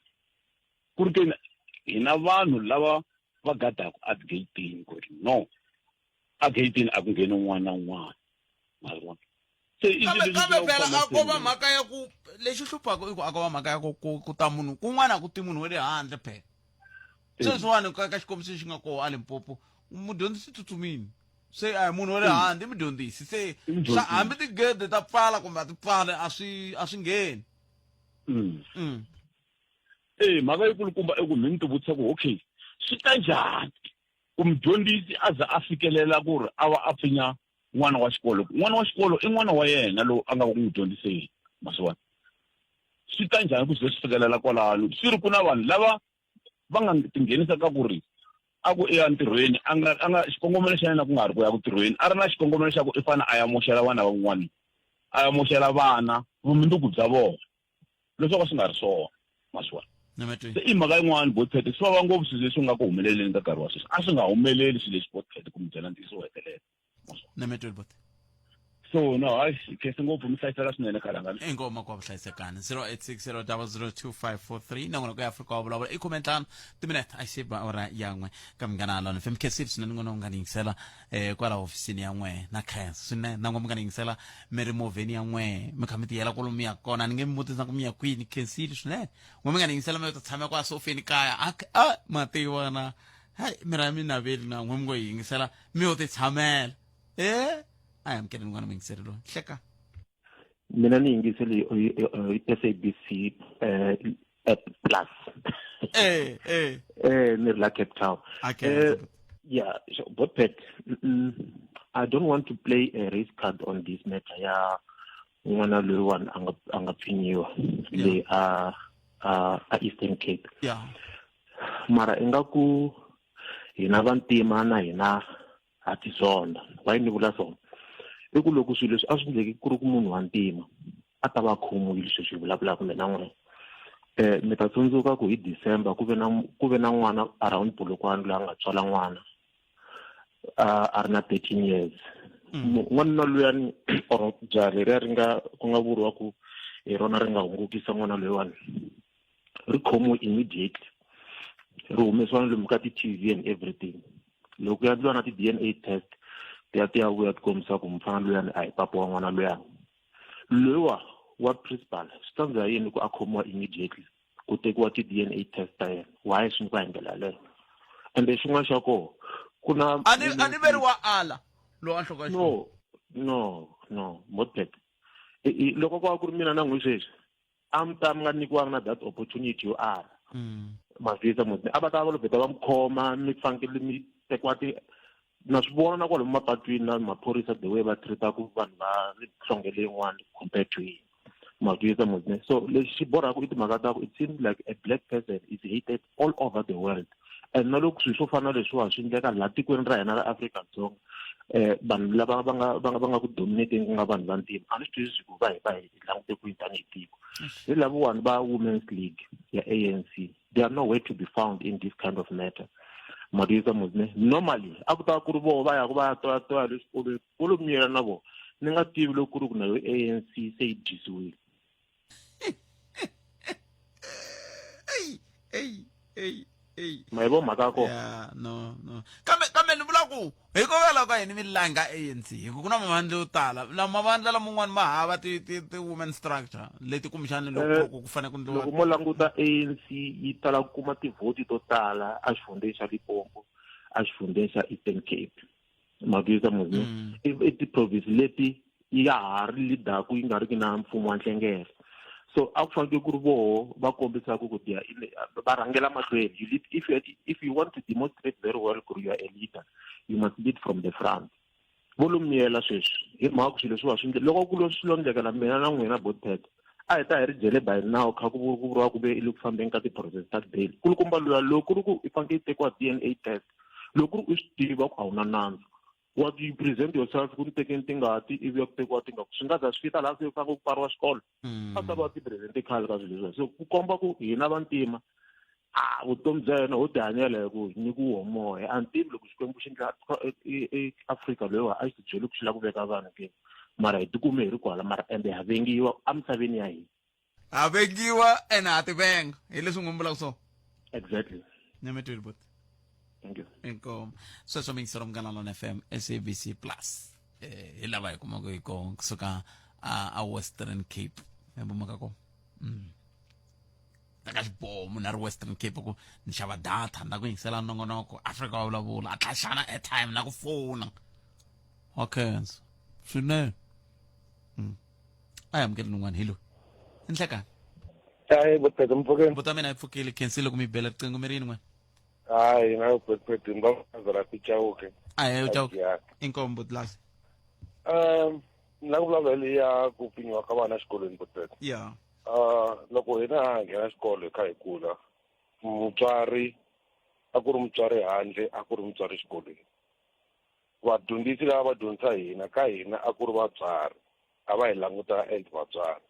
ku ri ke hina vanhu lava va gadaka egeyitini ku ri no egeyitini a ku ngheni un'wana na un'wana ma swi vona se i kambe swilo leswi kambe swi phela nga a ko va ku mhaka ya ku lexi hluphaka i ku a ko va mhaka ya ku ku ku ta munhu kun'wana a ku ti munhu wa le handle phela sweswiwani ka ka xikombiso lexi nga koho a Limpopo mudyondzisi tsutsumini se a hi munhu wa le handle i mudyondzisi se I mudyondzisi. swa hambi tigede ta pfala kumbe a ti pfali a swi a swi ngheni Eh mhaka yikulukumba i ku mi ni ti vutisa ku okay swi ta njhani ku mudyondzisi a za a fikelela ku ri a va a pfinya n'wana wa xikolo n'wana wa xikolo i n'wana wa yena lowu a nga ku n'wi dyondziseni ma swi vona swi ta njhani ku ze swi fikelela kwalano swi ri ku na vanhu lava va nga tinghenisa ka ku ri a ku i ya ntirhweni a nga a nga xikongomelo xa yena ku nga ri ku ya ku tirhweni a ri na xikongomelo xa ku i fane a ya moxela vana van'wana a ya moxela vana vumundzuku bya vona leswaku swi nga ri swona ma swi vona se i mhaka yin'wana botpete swi vava ngopfu swilo leswi nga ku humeleleni ka nkarhi wa sweswi a swi nga humeleli swilo leswi botpete ku mi byela ntiyiso wo hetelela Nemetweli bot so no hayi khense ngopfu mi hlayiseka swinene khalanga inkomo kwa vuhlayisekani 0860002543 nongonoko ya Afrika wa vulavula i 15 timinete a xi ba awara ya n'we ka Munghana Lona FM khensile swinene n'wina u nga ni yingisela kwala hofisini ya n'we na khensa swinene na n'we mi nga ni yingisela mi ri movheni ya n'we mi kha mi tiyela kwalomu ya kona ni nge mi vutisa ku mi ya kwini khensile swinene n'we mi nga ni yingisela mi yo ta tshama kwa sofeni kaya a a ma tiva na hayi mira mi naveli na n'we mi ngo yingisela mi yo ti tshamela e a hi amukeleni n'wana muyingiseri loyi hleka mina ni yingiseli SABC app plus ni ri la Cape Town. Okay. Yeah, so, Botpet, I don't want to play a race card on this matter ya n'wana loyiwani a nga a nga pfinyiwa le a a a Eastern Cape. Mara ingaku hina vantima na hina ha ti zonda. Why ni vula so? I ku loko swilo leswi a swi endleki ku ri ku munhu wa ntima a ta va khomiwile sweswi hi vulavulaka mina n'wina. Mi ta tsundzuka ku hi December ku ve na ku ve na n'wana around Polokwane loyi a nga tswala n'wana a ri na 13 years. N'wanuna luyani or jaha leriya ri nga ku nga vuriwa ku hi rona ri nga hungukisa n'wana loyiwani ri khomiwe immediately ri humesiwa na lomu ka ti-T_V and everything. Loko ku ya endliwa na ti-D_N_A test ti ya ti ya vuya ti kombisa ku mufana luyani a hi papa wa n'wana luyani. Loyiwa wa principal swi ta ndza yini ku a khomiwa immediately Ku tekiwa ti-DNA test ta yena. Why swi ndliwa hi ndlela yaleyo? Ende xin'wana xa koho ku na A ni a ni veri wa ala lowu a nhloko ya No, no, no, Motpet. Loko ko va ku ri mina na n'wi sweswi, a mi ta mi nga nyikiwanga na that opportunity yo ala. Ma swi twisisa mos? A va ta va lo vheta va mi khoma mi fanekele mi tekiwa ti na swi vona na kwalomu mapatwini na maphorisa the way va treat-aku vanhu va nhlonge leyin'wana compared to hina. Ma swi twisisa mos ne? So lexi xi borhaka i timhaka ta ku it seems like a black person is hated all over the world. And na loko swilo swo fana na leswiwa swi endleka laha tikweni ra hina ra Afrika-Dzonga, vanhu lava va nga va nga va nga ku dominating ku nga vanhu va ntima, a ni swi twisisi ku va hi va hi langute kwihi tanihi tiko. Hi lavawani va Women's League ya ANC, they are nowhere to be found in this kind of matter. Ma twisisa mos ne? Normally a ku ta va ku ri voho va yaku va ya toyatoya le swikolweni, vo lo miyela na vona. Ni nga tivi loko ku ri ku na yo ANC se yi dyisiwile. Ey, ey, ey, ey. Ma yi vo mhaka ya kona? Yeah, no, no. Kambe kambe ni vula ku hikokwalaho ka yini mi langa ANC hi ku ku na mavandla yo tala lama mavandla laman'wana ma hava ti ti ti women structure leti kumbexani loko ku fanele ku ndliwa. Loko mo languta ANC yi tala ku kuma tivhoti to tala exifundzheni xa Limpopo, exifundzheni xa Eastern Cape. Ma twisisa mos ne? I ti-province leti ya ha ri leader-ku yi nga ri ki na mfumo wa nhlengelo. So a ku fanekele ku ri voho va kombisaka ku they are in the, va rhangela mahlweni. You lead, if you, if you want to demonstrate very well ku ri you are a leader, you must lead from the front. Vo lo miyela sweswi hi mhaka ku swilo leswiwa swi ndle loko ku lo swi lo ndlekela mina na n'wina Botpet, a hi ta hi ri jele by now kha ku ku vuriwa ku ve i le ku fambeni ka ti-process ta bail. Kulukumba luya loko ku ri ku i fanekele yi tekiwa DNA test, loko ku ri u swi tiva ku a wu na nandzu, wa you present yourself ku ni tekeni tingati ivi ya ku tekiwa tingati, swi nga za swi fika laha se ku fanele ku pfariwa xikolo. A ta va ti presente khale ka swilo leswiwa. So ku komba ku hina vantima a vutomi bya hina ho tihanyela hi ku nyikiwa moya. A ni tivi loko Xikwembu xi ndla Afrika loyiwa a xi ti byeli ku xi lava ku veka vanhu ke, mara hi tikume hi ri kwala, mara ende ha vengiwa emisaveni ya hina. Ha vengiwa ene ha tivenga, hi leswi n'wi vulaka so. Exactly. Nyametweni bot. Thank you. Inkomu. Sweswo mingisero Munghana Lona FM SABC Plus. Hi lava hi kumaka hi kona kusuka a Western Cape. Hi vumaka kona. Teka xiboho munhu a ri Western Cape ku ni xava data na ku yingisela nongonoko Afrika wa vulavula, a tlhela xana airtime na ku fona. Wa khensa swinene. A hi amukeli nun'wana hi loyi. I nhlekani. Hayi Botpet, mpfukeni. Buta mina yi pfukile, khensile ku mi bela riqingho mi ri yini n'wina? Hayi na Botpet, ngwa za Chauke. A hi Chauke. Inkomu Butlasi. Ni lava ku vulavula hi leya ku pfinyiwa ka vana exikolweni Botpet. Yeah. Loko hina ha nghena xikolo hi kha hi kula, mutswari a ku ri mutswari handle, a ku ri mutswari exikolweni. Vadyondzisi lava va dyondzisa hina, ka hina a ku ri vatswari, a va hi languta as vatswari.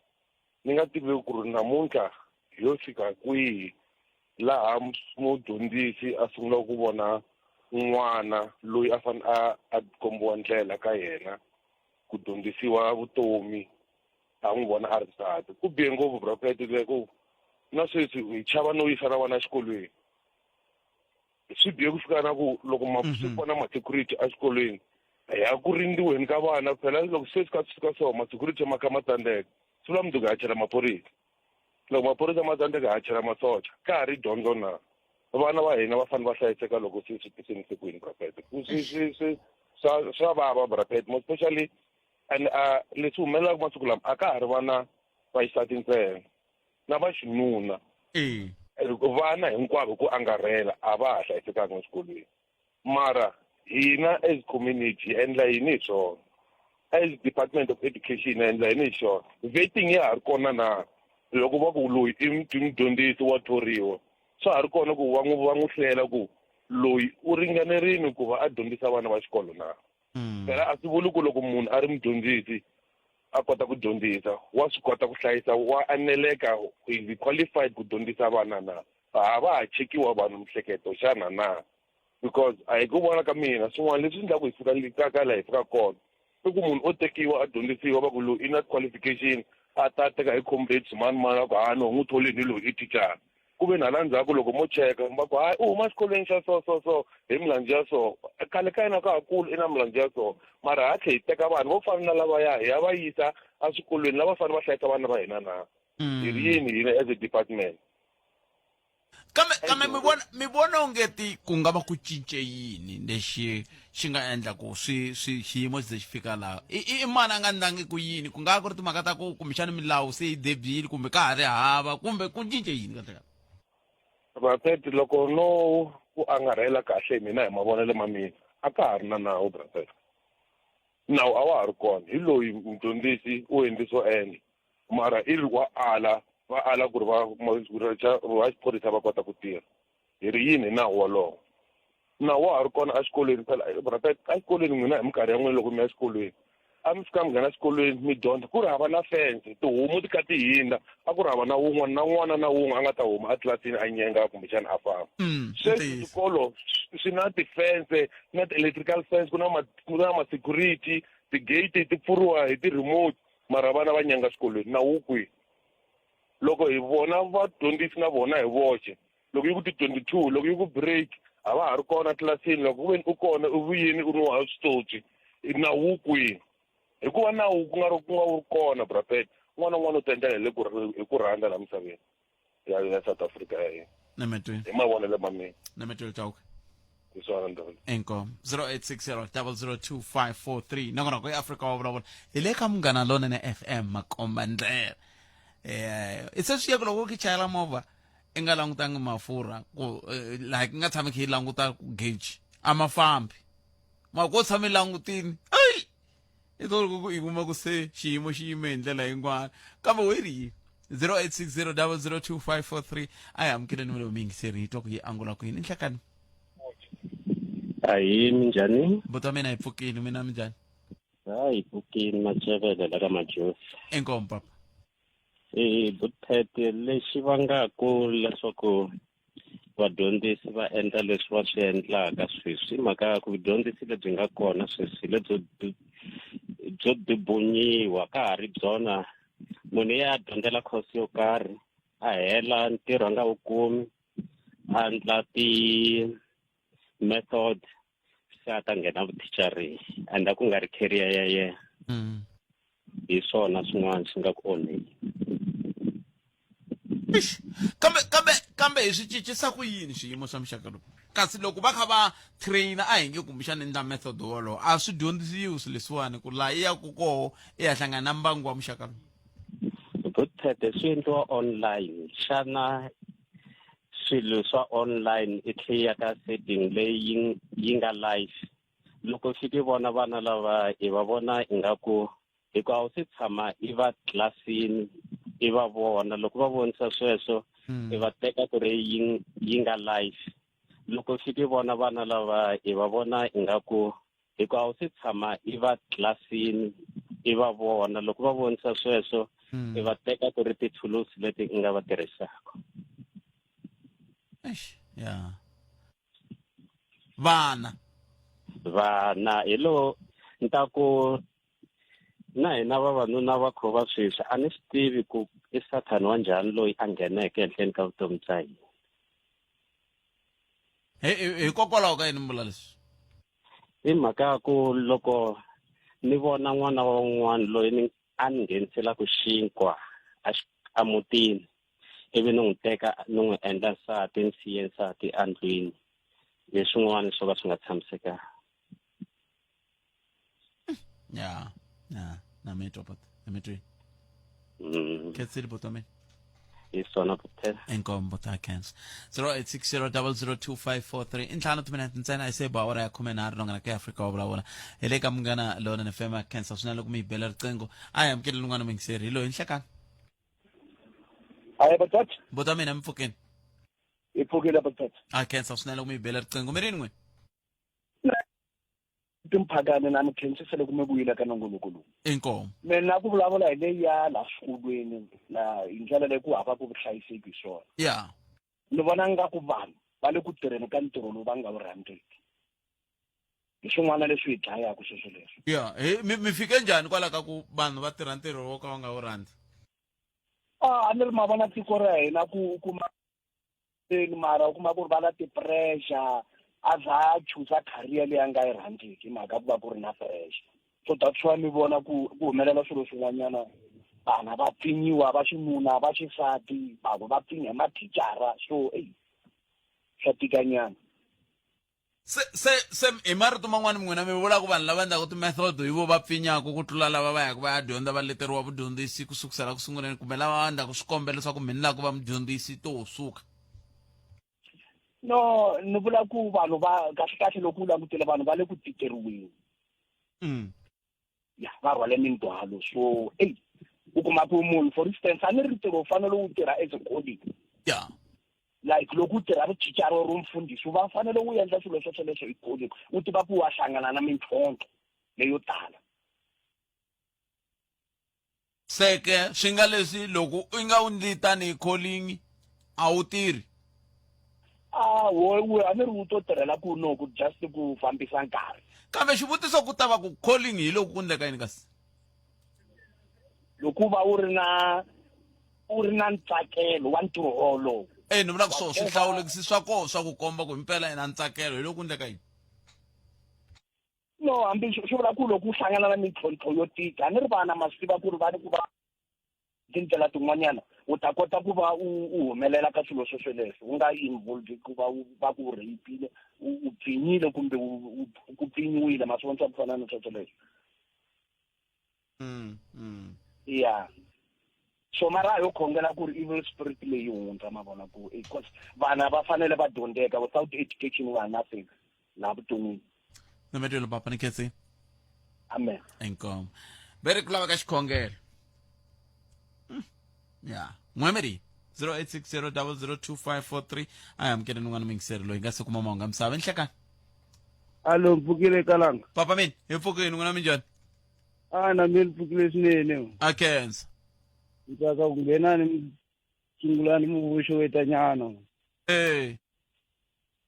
Ni nga tivi ku ri namuntlha hi yo fika kwihi laha mudyondzisi a sungulaka ku vona n'wana loyi a fanele a kombiwa ndlela ka yena ku dyondzisiwa vutomi, a n'wi vona a ri nsati. Ku bihe ngopfu Bra Pet, ku na sweswi hi chava no yisa na vana exikolweni. Swi bihe ku fika na ku loko swi vona ma-security exikolweni, hi ya ku rindziweni ka vana phela. Loko se swi ka swi fika so ma-security ma kha ma tsandzeka, swi vula mundzuku ha chela maphorisa. Loko maphorisa ma tsandzeka, ha chela masocha. Ka ha ri dyondzo na vana va hina va fanele va hlayiseka loko se swi tisenise kwini Bra Pet? Swi swi swi swa swa vava Bra Pet, more especially and leswi humelelaka masiku lama a ka ha ri vana va xisati ntsena, na va xinuna. Vana hinkwavo ku angarhela a va ha hlayisekanga eswikolweni. Mara hina as community hi endla yini hi swona? As Department of Education hi endla yini hi swona? Vetting ya ha ri kona na? Loko va ku loyi i mudyondzisi wa thoriwa, swa ha ri kona ku va n'wi va n'wi hlela ku loyi u ringanerile ku va a dyondzisa vana va xikolo na? Phela a swi vuli ku loko munhu a ri mudyondzisi a kota ku dyondzisa, wa swi kota ku hlayisa, wa aneleka, is qualified ku dyondzisa vana na? Ha va ha chekiwa vanhu mihleketo xana na? Because a hi ku vona ka mina swin'wana leswi endlaku hi fika ka laha hi fikaka kona i ku munhu o tekiwa a dyondzisiwa va ku loyi i na qualification, a ta teka hi comrades mani mani, a ku ha no n'wi tholeni loyi i thicara. Ku ve hala ndzhaku loko mo cheka va ku hayi u huma xikolweni xa so so so hi milandzu ya so, khale ka yena ka ha kulu i na milandzu ya so. Mara ha tlhe hi teka vanhu vo fana na lavaya hi ya va yisa eswikolweni lava fanele va hlayisa vana va hina na? Hi ri yini hina as a department? Kambe kambe mi vona mi vona ongeti ku nga va ku cince yini lexi xi nga endla ku swi swi xiyimo xi ze xi fika laha? I i i mani a nga ndlangi ku yini? Ku nga va ku ri timhaka ta ku kumbexana milawu se yi debyile kumbe ka ha ri hava kumbe ku cince yini kahle kahle? Brapet, loko no ku angarhela kahle hi mina hi mavonelo ma mina, a ka ha ri na nawu Brapet. Nawu a wa ha ri kona. Hi loyi mudyondzisi u endli swo endla. Mara i ri wa ala, va ala ku ri va va xiphorisa va kota ku tirha. Hi ri yini hi nawu wolowo? Nawu wa ha ri kona exikolweni phela Brapet, exikolweni n'wina hi minkarhi ya n'wina loko mi ya exikolweni a mi fika mi nghena exikolweni mi dyondza ku ri hava na fence tihomu ti kha ti hindza a ku ri hava na wun'wana na n'wana na wun'we a nga ta huma etlilasini a nyenga kumbexana a famba sweswi swikolo swi na tifense na ti-electrical fence ku na ma ku na ma-security ti-gate ti pfuriwa hi ti-remote mara vana va nyenga xikolweni nawu wu kwihi loko hi vona vadyondzisi na vona hi voxe loko yi ku ti-22 loko yi ku break a va ha ri kona tlilasini loko ku veni u kona u vuyini u nuha switsotsi nawu wu kwihi hikuva nawu ku nga ri ku nga wu ri kona brapet un'wana na un'wana u ta endlela hi le ku hi ku rhandza laha misaveni ya ya South Africa ya hina Nemetweni hi mavonelo ma mina Nemetweni Chauke hi swona ndhawu Inkomu 0860 002543 nakona ku eAfrika wa vulavula hi le ka Munghana Lonene FM makomba ndlela eh i se swi ya ku loko u ki chayela movha i nga langutangi mafurha ku eh, like i nga tshami kha yi languta ku gauge a ma fambi ma ko tshama i langutini ai i to ku i kuma ku se xiyimo xi yime hi ndlela yin'wana kambe wo ri yini 0860 002543 a hi amukeleni mi miyingiseri hi twa ku yi angula ku yini nhlekani Ahi minjhani? Buti wa mina hi pfukile mina minjhani Hayi pfukini Macevele la ka Majosi. Inkomu papa. Eh Butphete lexi vangaku leswaku vadyondzisi va endla leswi va swi endlaka sweswi i mhaka ya ku vudyondzisi lebyi nga kona sweswi lebyo byo dibunyiwa ka ha ri byona munhu ya dyondzela course yo karhi a hela ntirho a nga wu kumi a endla ti-method se a ta nghena vuthicareni and a ku nga ri career ya yena hi swona swin'wana swi nga ku onheni kambe kambe kambe hi swi cincisa ku yini swiyimo swa muxaka lowu kasi loko va kha va traina a hi nge kumbexana endla method wolowo a swi dyondzisiwi swilo leswiwani ku laha i yaku koho i ya hlangana na mbangu wa muxaka lowu Butete swi endliwa online xana swilo swa online i tlhe ya ka setting leyi yi nga live loko fika i vona vana lava i va vona ingaku hikuva a wu se tshama i va tlilasini i va vona loko va vonisa sweswo i va teka ku ri yi yi nga live loko fika i vona vana lava i va vona ingaku hikuva a wu se tshama i va tlilasini i va vona loko va vonisa sweswo i va teka ku ri tithulusi leti i nga va tirhisaka Eish, ya vana vana hi lo ni ta ku na hina vavanuna va khova sweswi a ni swi tivi ku i sathani wa njhani loyi a ngheneke ehenhleni ka vutomi bya hina hikokwalaho ka yini mi vula leswi i mhaka ya ku loko ni vona n'wana wa un'wana loyi ni a ni ngheniselaka xinkwa emutini ivi ni n'wi teka ni n'wi endla nsati ni siye nsati endlwini leswin'wana swo ka swi nga tshamisekanga ya ya na mi twa bot na mi twi khensile buti wa mina hi swona buti inkombo ta khensa 0860002543 i ntlhanu timinete ntsena i se ba awara ya khumenharhu nongana ka afrika wa vulavula hi le ka munghana lona fm a khensa swinene loko mi hi bela riqingho a hi amukeli lun'wana muyingiseri hi loyi nhlekani hayi batata buti wa mina mi pfukeni hi pfukile batata a khensa swinene loko mi hi bela riqingho mi rini n'wina timphakane na mi khensisa loko mi vuyile ka nongonoko lowu inkomo mina ku vulavula hi leyi ya laha swikolweni na hi ndlela leyi ku hava ku vuhlayiseki hi swona ya ni vona nga ku vanhu va le ku tirheni ka ntirho lowu va nga wu rhandzeki hi swin'wana leswi hi dlayaka sweswo leswi ya hi mi mi fike njhani kwala ka ku vanhu va tirha ntirho wo ka va nga wu rhandzi a ni ri ma vona tiko ra hina ku kuma mara u kuma ku ri va na ti-pressure a za a chuza career leyi a nga yi rhandziki hi mhaka ku va ku ri na pressure so that's why mi vona ku ku humelela swilo swin'wanyana vana va pfinyiwa va xinuna va xisati vavo va pfinya hi mathicara so eyi Swa tikanyana. Se se se hi marito man'wani n'wina mi vula ku vanhu lava endlaka ti-method hi vo va pfinyaku ku tlula lava va yaka va ya dyondza va leteriwa vudyondzisi ku sukusela ku sunguleni kumbe lava va endlaka swikombelo swa ku mi ni lava ku va mudyondzisi to suka. No, ni vula ku vanhu va kahle kahle loko u langutile vanhu va le ku tikeriweni. Ya va rhwale mindzhwalo so ey u kuma ku munhu for instance a ni ri ntirho u fanele u tirha as a calling. Like loko u tirha vuthicara or mfundhisi u va fanele u endla swilo swo swoleswo hi calling u tiva ku wa hlangana na mintlhontlho leyo tala. Seke swi nga leswi loko u nga wu ndli tanihi calling a wu tirhi. A wo wo a ni ri wu to tirhela ku no ku just ku fambisa nkarhi. Kambe xivutiso ku ta va ku calling hi loko ku ndleka yini kasi? Loko u va u ri na u ri na ntsakelo wa ntirho wolowo. E ni vula ku swo swihlawulekisi swa koho swa ku komba ku himpela i na ntsakelo hi loko ku ndleka yini? No, hambi swi vula ku loko u hlangana na mintlhontlho yo tika, a ni ri vana ma swi tiva ku ri va ni ku va tindlela tin'wanyana u ta kota ku va u u humelela ka swilo swo sweleswo u nga involve ku va u va ku rape-ile u pfinyile kumbe u ku pfinyiwile ma swi vona swa ku fana na swo sweleswo. Ya so mara a yo khongela ku ri evil spirit leyi hundza ma vona ku because vana va fanele va dyondzeka without education we are nothing laha vuton'wini. Nametwelo papa ni khensi. Amen. Inkomu. Veri ku laveka xikhongelo. Ya. N'wemeri 0860002543 a hi amukeleni un'wana muyingiseri loyi nga se kuma mahungu ya misava nhlekani. Alo mpfukile kalanga. Papa mina hi pfukile n'wina minjhani? A na mina pfukile swinene. A khensa. Ntsaka ku nghena ni sungula ni muvuxo nyana. Eh.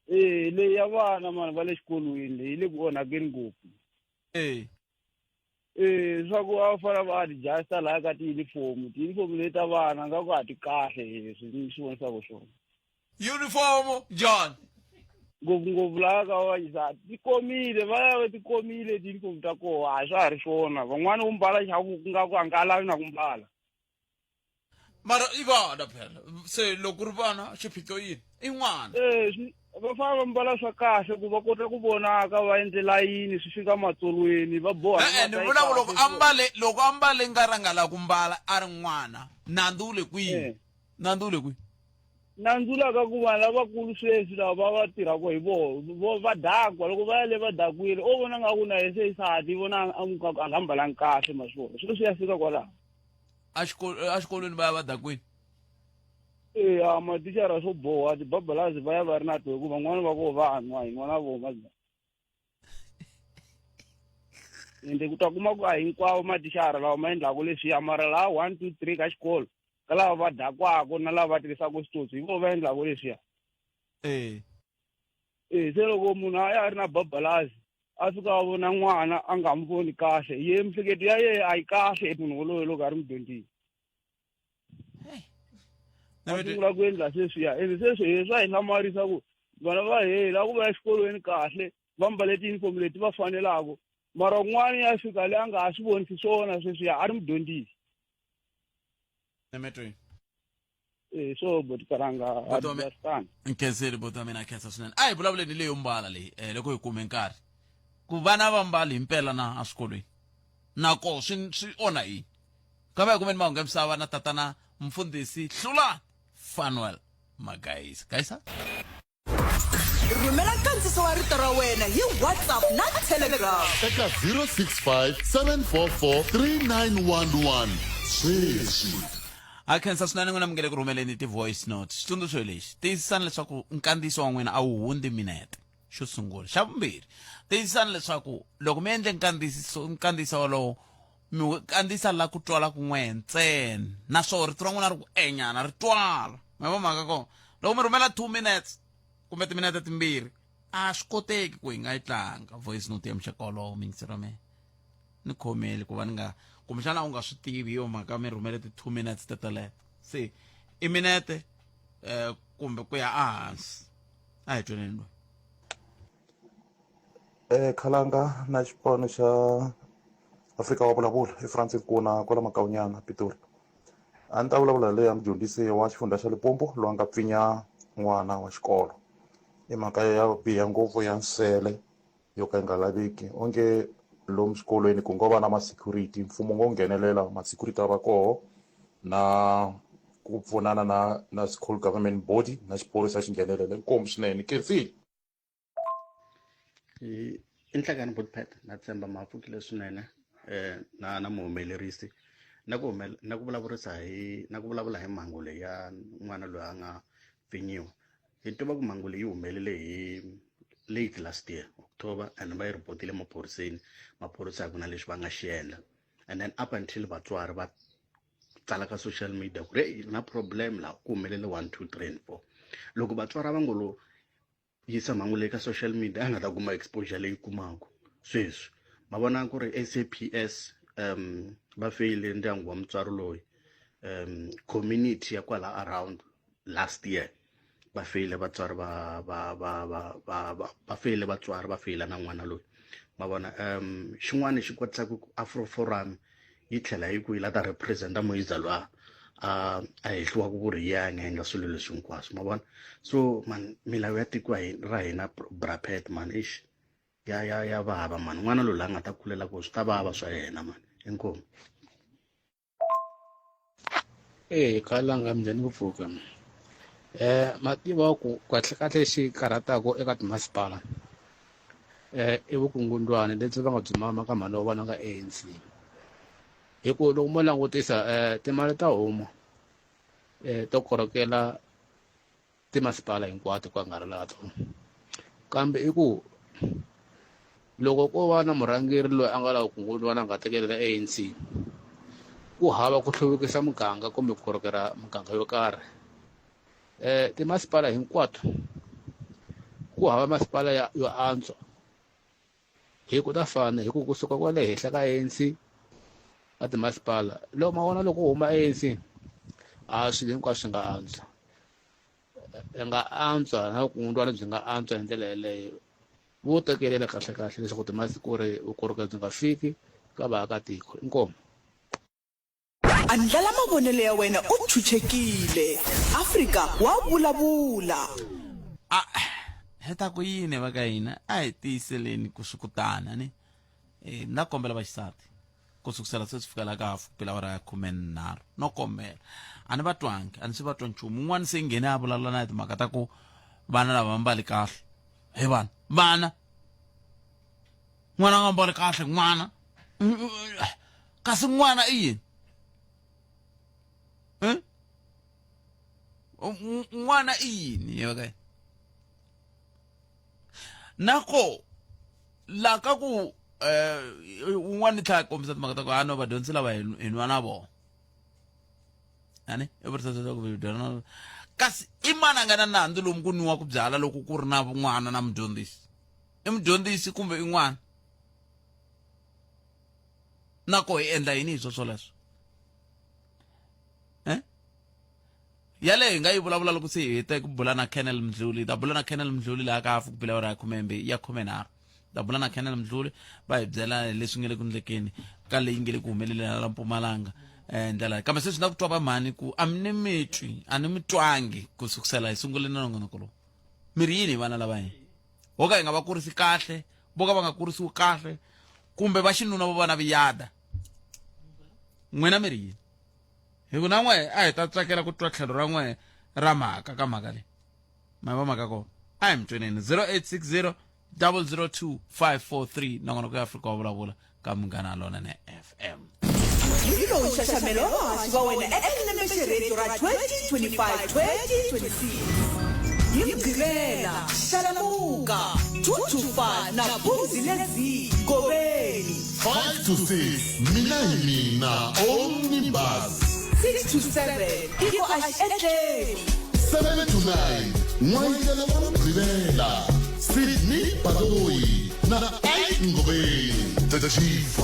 Eh, leyi ya vana mani va le xikolweni leyi le ku onhakeni ngopfu. Eh. Eh, swa ku va fanele va adjusta laha ka tiyunifomu, tiyunifomu leti ta vana nga ku a ti kahle leswi ni swi vonisaka swona. Uniform John. Ngopfungopfu laha ka va ti komile va ya va ti komile tiyunifomu ta koho a swa ha ri swona van'wani u mbala xa ku nga ku a nga lavi na ku mbala. Mara i vana phela se loko ku ri vana xiphiqo yini i n'wana. Eh va fanele va mbala swa kahle ku va kota ku vonaka va endle layini swi fika matsolweni va boha E-e ni vula ku loko ambale loko ambale nga ra nga la ku mbala a ri n'wana nandzu wu le kwihi nandzu wu le kwihi. Nandzu la ka ku vanhu lavakulu sweswi lava va va tirhaka hi voho vo va dakwa loko va ya le va dakwile o vona nga ku na ye se isati vona a nga mbalangi kahle ma swi vona swilo swi ya fika kwalaho. Exikolweni va ya va dakwini. Eya mathicara swo boha tibabalazi va ya va ri na to hikuva van'wana va koho va nwa hi nwa na voho maza ende ku ta kuma ku a hinkwavo mathicara lawa ma endlaku leswiya mara laha 1 2 3 ka xikolo ka lava va dakwako na lava va tirhisaka switsotsi hi vo va endlaku leswiya. Eh. Eh se loko munhu a ya ri na babalazi a fika a vona n'wana a nga n'wi voni kahle ye mihleketo ya yena a yi kahle munhu wolowo loko a ri mudyondzisi. A sungula ku endla sweswiya ende sweswi hi swa hi hlamarisa ku vana va he la ku va exikolweni kahle va mbale tiyunifomu leti va fanelaka mara un'wana ya fika le a nga ha swi vonisi swona sweswiya a ri mudyondzisi. Emetweni. Eh so boti karanga understand. Nkhenseli boti wa mina khensa swinene. A hi vulavuleni leyo mbala leyi eh loko hi kume nkarhi. Ku vana va mbali himpela na eswikolweni. Nako swi swi onha yini? Ka va hi kumeni mahungu ya misava na tatana mfundhisi Hlulani Fanuel Magaisa. Gaisa? Rhumela nkandziso wa rito ra wena hi WhatsApp na Telegram. Eka 065 744 3911 sweswi. A khensa swinene n'wina mi nge le ku rhumeleni ti-voice note. Xitsundzuxo lexi, tiyisisani leswaku nkandziyiso wa n'wina a wu hundzi minete. Xo sungula. Xa vumbirhi, tiyisisani leswaku loko mi endle nkandziyiso nkandziyiso wolowo mi wu kandziyisa la ku twala kun'we ntsena naswona rito ra n'wina ri ku enyana ri twala. Ma yi vona mhaka kona? Loko mi rhumela 2 minutes kumbe timinete timbirhi a swi koteki ku hi nga yi tlanga voice note ya muxaka wolowo miyingiseri wa mina ni khomeli ku va ni nga kumbexana u nga swi tivi hi yo mhaka mi rhumele ti 2 minutes teteleto se i minete eh kumbe ku ya ehansi a hi tweneni loyi. Khalanga na xipano xa Afrika wa vulavula i Francis Nkuna kwala Makawunyana Pitori. A ni ta vulavula hi leya mudyondzisi wa xifundza xa Limpopo loyi a nga pfinya n'wana wa xikolo. I mhaka ya biha ngopfu ya nsele yo ka yi nga laveki onge lomu swikolweni ku ngo va na ma-security mfumo ngo nghenelela ma-security a va koho na ku pfunana na na school government body na xiphorisa xi nghenelela inkomu swinene khensile. I nhlangano Botpet na tshemba ma pfukile swinene na na muhumelerisi na ku na ku vulavurisa hi na ku vulavula hi mhangu leyi ya n'wana loyi a nga pfinyiwa hi tiva ku mhangu leyi humelele hi late last year October and va yi ripotile maphoriseni maphorisa a ku na lexi va nga xi endla and then up until vatswari va tsala ka social media ku ri hey na problem laha ku humelele 1 2 3 and 4 loko vatswari va ngo lo yisa mhangu leyi ka social media a nga ta kuma exposure leyi kumaka sweswi ma vona ku ri SAPS va feyile ndyangu wa mutswari loyi community ya kwala around last year va feyile vatswari va va va va va va va feyile vatswari va feyila na n'wana loyi ma vona xin'wana xi kotisaka ku Afro Forum yi tlhela yi ku yi la ta representa muyiza loyi a a hehliwaka ku ri ya nga endla swilo leswi hinkwaswo ma vona so man milawu ya tiko ra hina brapet man ish ya ya ya vava man n'wana loyi la nga ta kulela ku swi ta vava swa yena man inkomu. Eya khalanga minjhani ku pfuka ma tiva ku kahle kahle xi karhataka eka timasipala i vukungundzwani lebyi va nga byi mama ka mhani wa vona ka ANC hi ku loko mo langutisa timali ta huma to korhokela timasipala hinkwato ku angarhela tona kambe i ku loko ko va na murhangeri loyi a nga lava kungundzwana a nga tekelela ANC ku hava ku hluvukisa muganga kumbe ku korhokela muganga yo karhi timasipala hinkwato ku hava masipala ya yo antswa hi ku ta fana hi ku kusuka kwale henhla ka ANC ka timasipala loko ma vona loko huma ANC a swilo hinkwaswo swi nga antswa i nga antswa na vukungundzwani byi nga antswa hi ndlela yeleyo vo tekelela kahle kahle leswaku ku ri vukorhokeri byi nga fiki ka vaakatiko inkomu. Andlala mavonelo ya wena u chuchekile. Afrika wa vulavula. A hi ta ku yini va ka hina a hi tiyiseleni ku swi kutana ni e, na kombela vaxisati ku sukusela se swi fika la ka hafu ku pela awara ya 13 no kombela a ni va twangi a ni se va twa nchumu un'wana se nghene a vulavula na hi timhaka ta ku vana lava va mbali kahle he vana vana n'wana a nga mbali kahle n'wana kasi n'wana i yini eh? N'wana i yini yeka nako la ka ku un'wana ni tlhela kombisa timhaka ta ku a no vadyondzi lava hi nwa na vona ani i vurisa leswaku hi dyondza na kasi i mani a nga na nandzu lomu ku nwiwaka byala loko ku ri na n'wana na mudyondzisi i mudyondzisi kumbe i n'wana na ko hi endla yini hi swo swoleswo eh yaleyo hi nga yi vulavula loko se hi hete ku bula na Colonel Mdluli hi ta bula na Colonel Mdluli laha ka hafu ku bile awara ya khumembe ya khumenharhu ta bula na Colonel Mdluli va hi byela leswi nga le ku ndlekeni ka leyi nge le ku humeleleni la Mpumalanga ndlela kambe sweswi na ku twa va mhani ku a mi ni mi twi a ni mi twangi ku sukusela hi sungule na nongonoko lowu mi ri yini hi vana lava hina vo ka hi nga va kurisi kahle vo ka va nga kurisiwi kahle kumbe va xinuna vo va na viyada n'wina mi ri yini hi ku na n'we a hi ta tsakela ku twa tlhelo ra n'we ra mhaka ka mhaka leyi ma va mhaka kona a hi mi tweneni 0860 002 543 nongonoko ya Afrika wa vulavula ka Munghana Lonene FM. Hi lowu nxaxamelo wa vahaxi va wena eka lembe-xirheto ra 2025-2026. Hi Mugqivela, Xalamuka, 2 to 5 na Phumzile Z, Goveni. 5 to 6 mina hi mina omnibus. 6 to 7 Tiko a xi etleli. 7 to 9 n'wayitela wa Mugqivela Sydney Baloyi na Ike Ngobeni the Chifa.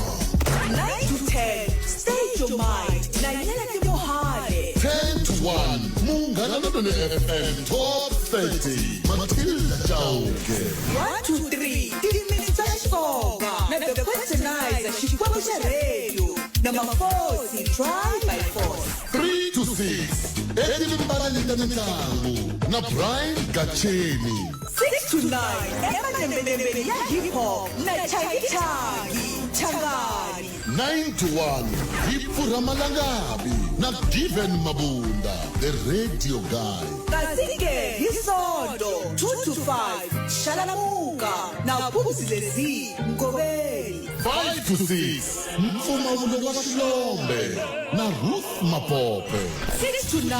9 to 10 State Your Mind na Nyeleti Mohale. 10 to 1 Munghana Lonene FM Top 30 Matilda Chauke. 1 to 3 Timitsu ta Xitsonga na The Questionizer Xikwembu xa Radio na Mafosi Try by Force. 3 to 6 Etimbaleni ta mintlangu na Brian Gatsheni. 6 6 to 9 emalembelembe ya hip hop na Changi Changi Changani. 9 to 1 hi pfurha malangavi na Given Mabunda the radio guy. Kasi ke hi Sonto 2 to 5 Xalamuka na Phumzile Z Ngoveni. 5 to 6 mpfumawulo wa xilombe na Ruth Mapope. 6 to 9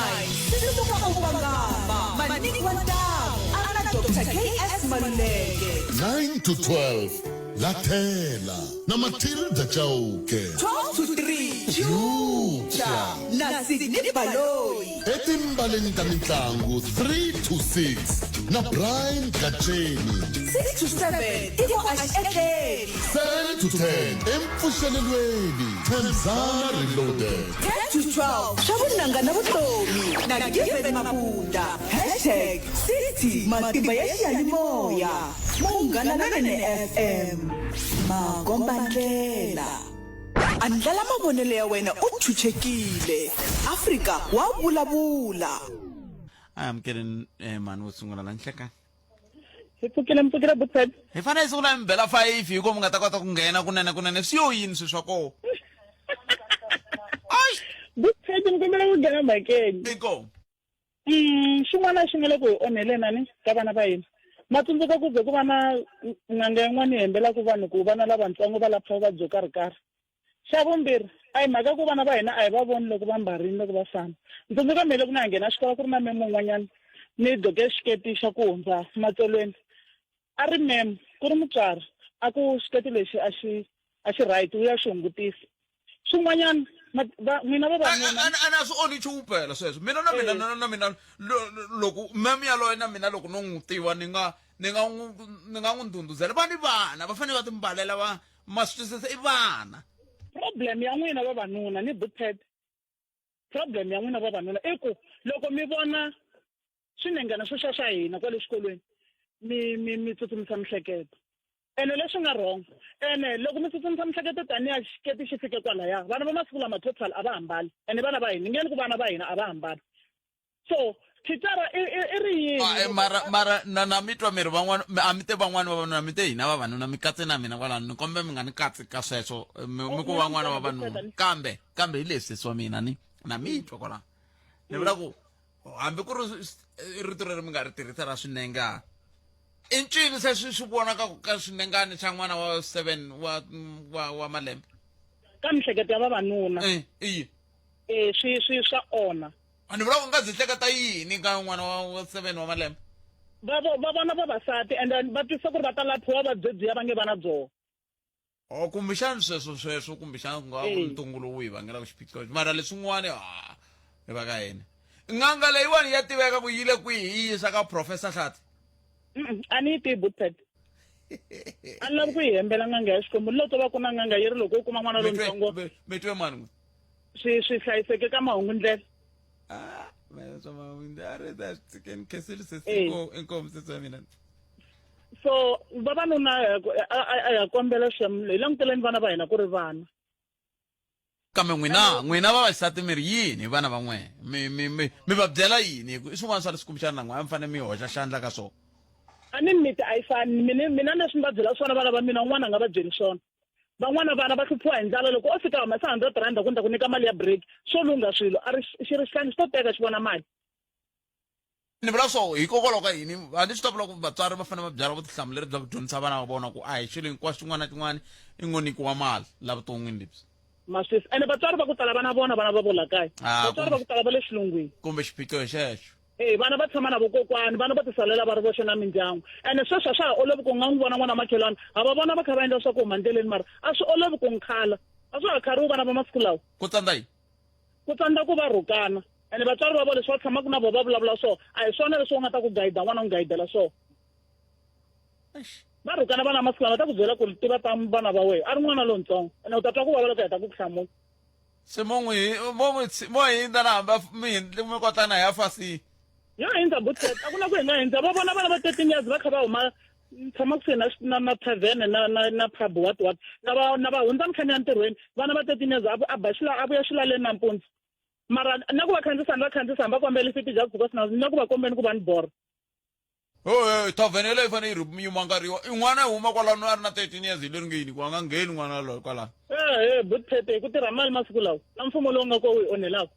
Sisuka Ubangama Manik Wandamu ana Dr. KS Maluleke. 9 to 12 Lathela na Matilda Chauke. 12 to 3 Future na Sidney Baloyi. Etimbaleni ta mitlangu 3 to 6 na Brian Gatsheni. 6 to 7 Tiko Ash Etleli. 7 to 10 empfuxelelweni Thembzana Reloaded. 10 to 12 swa vunanga na vutomi na Given Mabunda. Hashtag 60 matimba ya xiyanimoya. Munghana Lonene FM. Makomba ndlela. Andlala mavonelo ya wena u chuchekile. Afrika wa vulavula. A amukeleni mhani wo sungula la nhlekani. Hi pfukile mi pfukile Butted. Hi fanele hi sungula mi bela 5 hi ko mi nga ta kota ku nghena kunene kunene swi yo yini swilo swa kona. Butted mi kombela ku nghena mhakeni. Iko. Xin'wana xi nga le ku hi onheleni ani ka vana va hina. Ma tsundzuka ku ze ku va na n'anga yin'wana yi hembelaka vanhu ku vana lavatsongo va lapha vuvabyi byo karhi karhi. Xa vumbirhi, a hi mhaka ku vana va hina a hi va voni loko va mbarile loko va famba. Ndzi tsundzuka mina loko na ha nghena xikolo ku ri na meme un'wanyana ni gqoke xiketi xa ku hundza matsolweni. A ri meme, ku ri mutswari, a ku xiketi lexi a xi a xi right u ya xi hungutisa. Swin'wanyana n'wina vavanuna A na swi onhi nchumu phela sweswo. Mina na mina na mina loko meme yaloye na mina loko no n'wi tiva ni nga ni nga n'wi ni nga n'wi ndhundhuzela. Va ni vana va fanele va timbalela va ma swi twisisa i vana. Problem ya n'wina vavanuna ni Butted. Problem ya n'wina vavanuna i ku loko mi vona swinengana swo xa swa hina kwale xikolweni mi mi mi tsutsumisa mihleketo. Ene leswi nga wrong. Ene loko mi tsutsumisa mihleketo taniya xiketi xi fike kwalaya vana va masiku lama total a va hambali. Ene vana va hina ni nge ni ku vana va hina a va hambali. So thicara i i i ri yini? Mara mara na na mi twa mi ri van'wana a mi te van'wana vavanuna mi te hina vavanuna mi katse na mina kwalano ni kombe mi nga ni katsi ka sweswo mi mi ku van'wana vavanuna kambe kambe hi leswi sesi wa mina ni na mi twa kwalano ni vula ku hambi ku ri rito leri mi nga ri tirhisa ra swinengana i ncini se swi swi vonaka ka swinengani xa n'wana wa 7 wa wa wa malembe ka mihleketo ya vavanuna i swi swi swa onha. A ni vula ku nga byi hleketa yini ka n'wana wa 7 wa malembe? Va va vona vavasati and then va twisisa ku ri va ta laphiwa vuvabyi lebyiya va nge va na byona. Oh, kumbexana sweswo sweswo kumbexana ku nga va ku ntungu lowu hi vangelaka xiphiqo lexi mara leswin'wana ha hi va ka yini n'anga leyiwani ya tiveka ku yile kwihi yi yisa ka professor Hlathi. A ni yi tivi Butted. A ni lavi ku yi hembela n'anga ya Xikwembu ni lo twa va ku na n'anga yi ri loko u kuma n'wana lontsongo mi twe mani n'we swi swi hlayiseke ka mahungu ndlela. Mina swa mahungu a ri ta swi tshikeni khensile sesi inkomu sesi wa mina. So vavanuna a ya kombela xem hi languteleni vana va hina ku ri vana. Kambe n'wina n'wina vavasati mi ri yini hi vana va n'wehe mi mi mi mi va byela yini hi ku i swin'wana swa leswi kumbexana na n'we a mi fanele mi hoxa xandla ka swona. A ni miti a yi fani mina mina leswi ni va byela swona vana va mina un'wana a nga va byeli swona. Van'wana vana va hluphiwa hi ndlala loko o fika humesa 100 rand ku ni ta ku nyika mali ya break swo lungha swilo a ri xi ri xihlangi xi to teka xi vona mali. Ni vula swo hikokwalaho ka yini a ni swi ta vula ku vatswari va fanele va byala vutihlamuleri bya ku dyondzisa vana va vona ku a hi xilo hinkwaswo xin'wana na xin'wana i ngo nyikiwa mali la vuton'wini lebyi. Maswisi ene vatswari va ku tala vana vona vana va vo la kaya. Vatswari va ku tala va le xilungwini. Kumbe xiphiqo hi xexo. E vana va tshama na vokokwani vana va tisalela va ri voxe na mindyangu ene sweswi a swa ha olovi ku nga n'wi vona n'wana makhelwani ha va vona va kha va endla swa ku huma ndleleni mara a swi olovi ku n'wi khala a swa ha khariwi vana va masiku lawa. Ku tsandza yini? Ku tsandza ku va rhukana ene vatswari va vona leswi va tshamaka na vona va vulavula swona a hi swona leswi u nga ta ku gayida n'wana u n'wi gayidela swona. Va rhukana vana masiku lama va ta ku byela ku ri tiva ta vana va wena a ri n'wana lontsongo ene u ta twa ku vava loko heta ku ku hlamula. Se mo n'wi mo n'wi mo hindza na hambi mi mi kota na ya fasi. Yo hindza butet a ku na ku hi nga hindza va vona vana va 13 years va kha va huma tshama kusuhi na na na tavern na na na pub what what na va na va hundza ni kha ni ya ntirhweni vana va 13 years a ba xila a vuya xilaleni nampundzu mara na ku va khandziyisa ni va khandziyisa hambi va kombela lifiti just because na na ku va kombeni ku va ni borha. Hey, thavhene yeleyo yi fanele yi ri yi mangariwa i n'wana yi huma kwalano a ri na 13 years hi leri nge yini ku a nga ngheni n'wana yaloyo kwalano. Ehe butphete hi ku tirha mali masiku lawa na mfumo lowu nga koho wu hi onhelaka.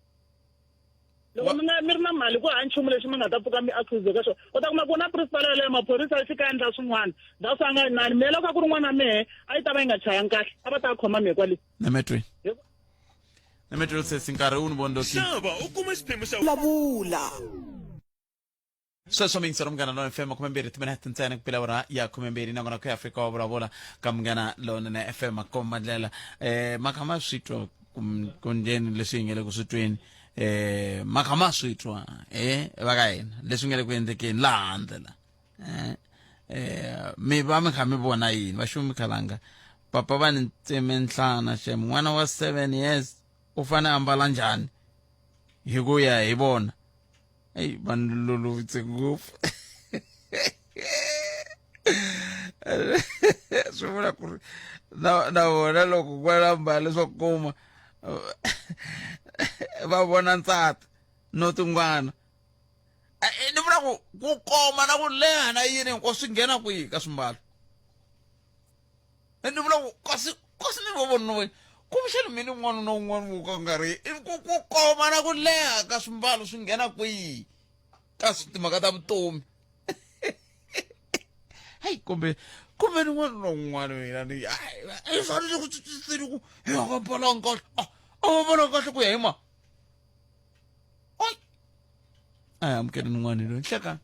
Loko mi nga mi ri na mali ku hava nchumu lexi mi nga ta pfuka mi accuse ka xona. U ta kuma ku na principal yaleyo maphorisa yi fika endla swin'wana. That's why a nga inani. Mehe loko a ku ri n'wana mehe a yi ta va yi nga chayanga kahle. A va ta khoma mehe kwale. Nemetweni. Nemetweni sesi nkarhi wu ni vondoki. Xava u kuma xiphemu xa Vulavula. Sweswo miyingiselo Munghana Lonene FM 12 timinete ntsena ku pela awara ya 12 nakona ku ya Afrika wa vulavula ka Munghana Lonene FM makomba ndlela eh makha ma swi twa kunjeni leswi hi nge le ku swi tweni eh makha ma swi twa eh va ka hina leswi nge le ku endlekeni laha handle la eh eh mi va mi kha mi vona yini va xumi khalanga papa va ni tseme nhlana xem n'wana wa 7 years u fane ambala njhani hi ku ya hi vona eyi va ni lolovise ngopfu swi vula ku ri na na vona loko kwala mbale swo kuma va vona ntsata no tingwana ni vula ku ku koma na ku leha na yini hinkwaswo swi nghena kwihi ka swimbalo ni vula ku kasi kasi ni va vona wena kumbexana mina un'wana na un'wana wo ka nga ri i ku ku koma na ku leha ka swimbalo swi nghena kwihi ka timhaka ta vutomi hayi kumbe kumbe ni n'wana na un'wana mina ni i fanele ku tsitsitsini ku hi nga mbalanga kahle a a va mbalanga kahle ku ya hi ma a hi amukele nin'wana loyi nhlekani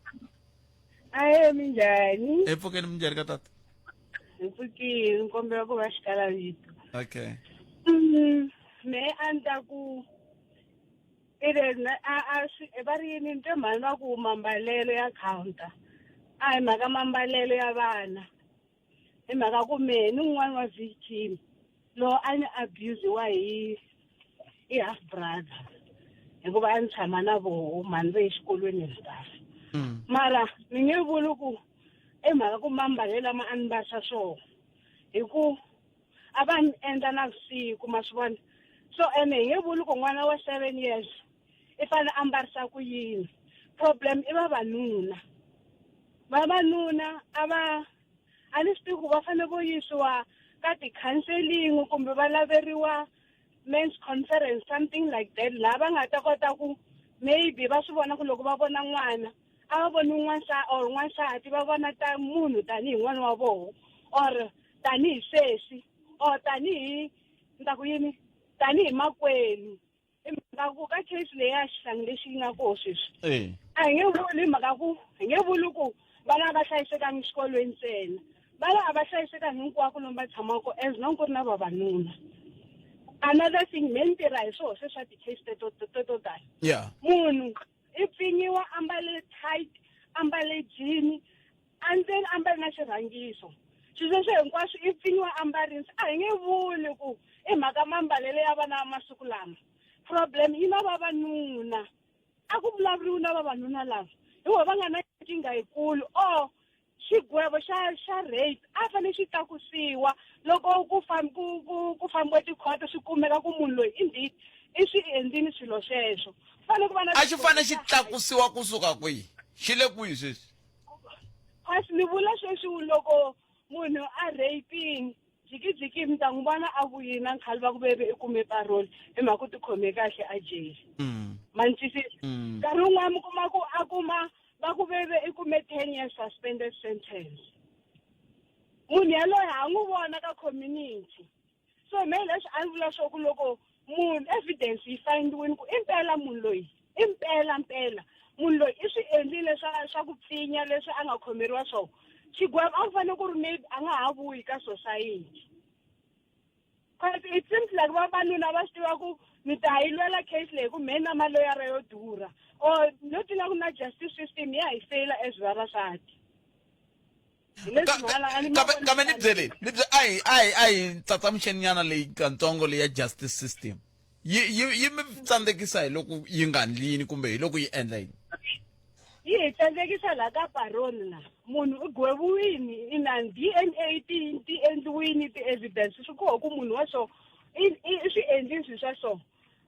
Ahe minjhani? Hi pfukeni minjhani ka tata? Hi pfukile, ni kombela ku va xikala vito. Okay. Me a ni ta ku it is a a swi va ri yini ni twe mhani va ku mambalelo ya counter a hi mhaka mambalelo ya vana hi mhaka ku mehe ni un'wana wa victim lowu a ni abusiwa hi i half brother hikuva a ni tshama na voho mhani ndzi exikolweni and stuff mara ni nge vuli ku i mhaka ku mambalelo lama a ni mbarisa swona hi ku a va ni endla na vusiku ma swi vona so ene hi nge vuli ku n'wana wa 7 years i fanele a mbarisa ku yini problem i vavanuna vavanuna a va a ni swi tivi ku va fanele vo yisiwa ka ti-counseling kumbe va laveriwa men's conference something like that laha va nga ta kota ku maybe va swi vona ku loko va vona n'wana a va voni n'wansa or n'wansati va vona ta munhu tanihi n'wana wa voho or tanihi sesi or tanihi ni ta ku yini tanihi makwenu i mhaka ku ka case leyi ya xihlangi lexi yi nga koho sweswi Eh. a hi nge vuli hi mhaka ku hi nge vuli ku vana a va hlayisekangi xikolweni ntsena vana a va hlayisekangi hinkwako lomu va tshamaka kona as long ku ri na vavanuna another thing me ni tirha hi swoho se swa ti-case teto teto tala Yeah. munhu i pfinyiwa ambale tight ambale jean andzeni ambale na xirhangiso swilo sweswo hinkwaswo i pfinyiwa ambarini se a hi nge vuli ku i mhaka mambalelo ya vana va masiku lama problem yi na vavanuna a ku vulavuriwi na vavanuna lava hi vona va nga na nkingha yikulu or xigwevo xa xa rape a fanele xi tlakusiwa loko ku fam ku ku ku fambiwa tikhoto swi kumeka ku munhu loyi indeed i swi endlini swilo sweswo fanele ku va na a xi fanele xi tlakusiwa kusuka kwihi xi le kwihi sweswi kasi ni vula sweswi loko munhu a rapini jikijiki mi ta n'wi vona a vuyini a nkhali va ku veve i kume parole hi mhaka ku tikhome kahle a jele ma ni twisisa nkarhi wun'wana mi kuma ku a kuma va ku veve i kume 10 years suspended sentence munhu yaloye ha n'wi vona ka community so me leswi a ni vula swo ku loko munhu evidence yi fayindiwini ku i mpela munhu loyi i mpela mpela munhu loyi i swi endlile swa swa ku pfinya leswi a nga khomeriwa swona xigwevo a ku fanele ku ri maybe a nga ha vuyi ka society Cause it seems like vavanuna va swi tiva ku mi ta yi lwela case leyi ku mhe na maloyara yo durha or no tiva ku na justice system ya hi feyila as vavasati Hi leswi mhala a ni ma kambe vona kambe ni byele ni bye a hi a hi a hi tsatsamuxeni nyana leyi katsongo leyi ya justice system yi yi yi mi tsandzekisa hi loko yi nga ndli yini kumbe hi loko yi endla yini yi hi tsandzekisa laha ka parole la munhu u gweviwini inani DNA ti ti endliwini ti-evidence swi koho ku munhu wa so i swi endlini swilo swa so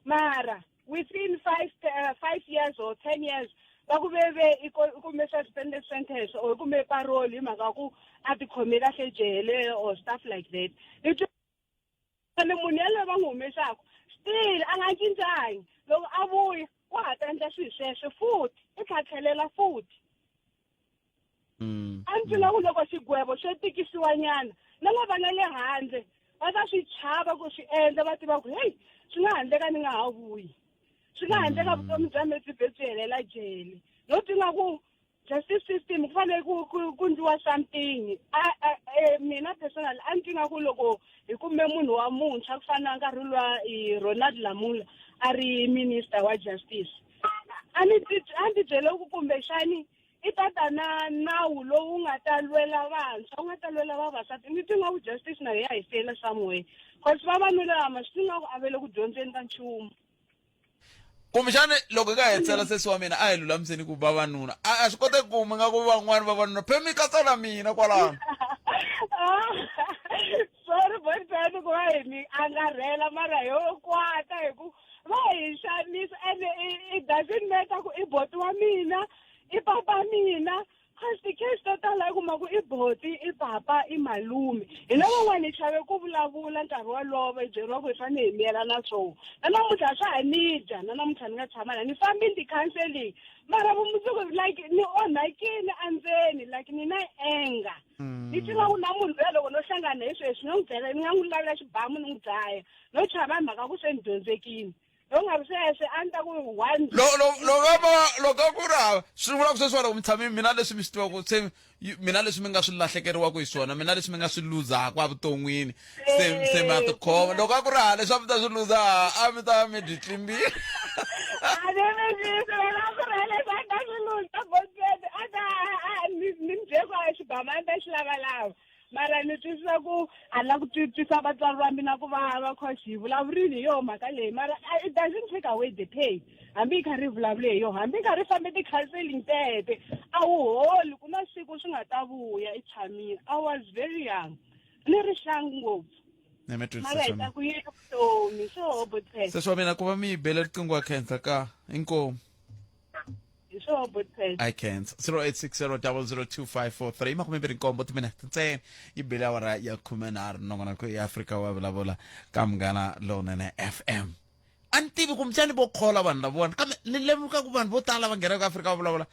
mara within 5 years or 10 years Va ku ve ve i i kume suspended sentence or i kume parole hi mhaka ku a tikhome kahle jele or stuff like that. Ni twe ene munhu yaloye va n'wi humesaka still a nga cincangi loko a vuya wa ha ta endla swilo sweswo futhi i tlha tlhelela futhi. A ni twile ku loko xigwevo xo tikisiwa nyana na lava nga le handle va ta swi chava ku swi endla va tiva ku heyi swi nga handleka ni nga ha vuyi swi nga handleka vutomi bya me byi bye byi helela jele no twi nga ku justice system ku fanele ku ku ku ndliwa something a a eh, mina personally a ni twi nga ku loko hi kume munhu wa muntshwa ku fana na nkarhi luwa i Ronald Lamola a ri minister wa justice a ni a ni tibyele ku kumbexani i ta ta na nawu lowu nga ta lwela vantshwa wu nga ta lwela vavasati ni twi nga ku justice na ya hi feyila somewhere cause vavanuna lama swi nga ku avele ku dyondzeni ka nchumu Kumbexani loko hi ka hetisela sesi wa mina a hi lulamiseni ku vavanuna a a swi koteki ku mi nga ku van'wani vavanuna phe mi katsa na mina kwalano. Sorry boyfriend ku va hi mi angarhela mara ho kwata hi ku va hi xanisa ene it doesn't matter ku i boti wa mina i papa mina cause ti-case to tala i kuma ku i boti i papa i malume hi na van'wana hi chave ku vulavula nkarhi wolowo hi byeriwa ku hi fanele hi miyela na swona na namuntlha swa ha ni dya na namuntlha ni nga tshama la ni fambini ti-counseling mara vumundzuku like ni onhakile andzeni like ni na anger ni tiva ku na munhu luya loko no hlangana hi sweswi ni nga n'wi byela ni nga n'wi lavela xibamu ni n'wi dlaya no chava hi mhaka ku se ni dyondzekile loko nga ri sweswe a ni ta ku one loko va loko ku ri hava swi vula ku sweswiwa loko mi tshame mina leswi mi swi tivaka se mina leswi mi nga swi lahlekeriwaka hi swona mina leswi mi nga swi luzaka evuton'wini se se ma tikhoma loko a ku ri hava leswi a mi ta swi luza a mi ta mi dyi tlimbile. A ni mi tisi wena a ku ri leswi a ni ta swi luza botete a ta ni ni mi byele ku a xibamu a ni ta xi lavalava mara ni twisisa ku a la ku twisa vatswari va mina ku vava cause hi vulavurile hi yoho mhaka leyi mara it doesn't take away the pain hambi hi karhi hi vulavule hi yoho hambi hi karhi hi fambe ti-counseling tete a wu holi ku na siku swi nga ta vuya i tshamile I was very young ni ri hlangu ngopfu mara hi ta ku yini vutomi swo botse Sesi wa mina ku va mi yi bele riqingho wa khensa ka inkomu. Hi swoho botse. I can't. 0860002543 27 timinete ntsena yi bile awara ya 13 nongonoko ya Afrika wa vulavula ka Munghana Lonene FM. A ni tivi kumbexani vo khola vanhu lavawani kambe ni lemuka ku vanhu vo tala va nghenaka Afrika wa vulavula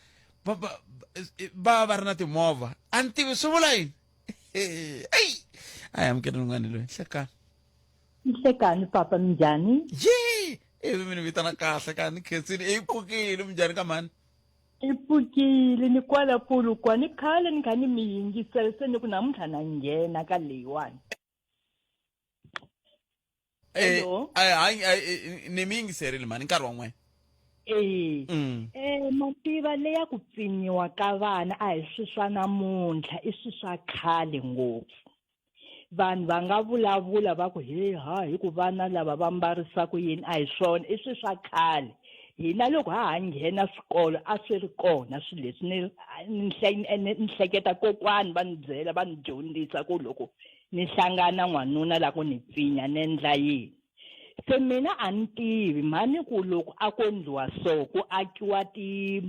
va va va va ri na timovha a ni tivi swi vula yini. Eyi a hi amukeli un'wana loyi hlekani. Nhlekani papa minjhani? Yee! Ivi mi ni vitana kahle ka ni khensile i pfukile minjhani ka mhani? I pfukile ni kwala Polokwane ni khale ni kha ni mi yingisela se ni ku namuntlha na nghena ka leyiwani. Eh, Hello. a hayi a- ni mi yingiserile mhani nkarhi wa n'wina. Eh. Eh mativa leya ku pfinyiwa ka vana a hi swi swa namuntlha i swi swa khale ngopfu. Vanhu va nga vulavula va ku he ha hi ku vana lava va mbarisa ku yini a hi swona i swi swa khale hina loko ha ha nghena swikolo a swi ri kona swilo leswi ni ni ni hleketa kokwani va ni byela va ni dyondzisa ku loko ni hlangana n'wanuna la ku ni pfinya ni endla yini se mina a ni tivi mhani ku loko a ko ndliwa so ku akiwa ti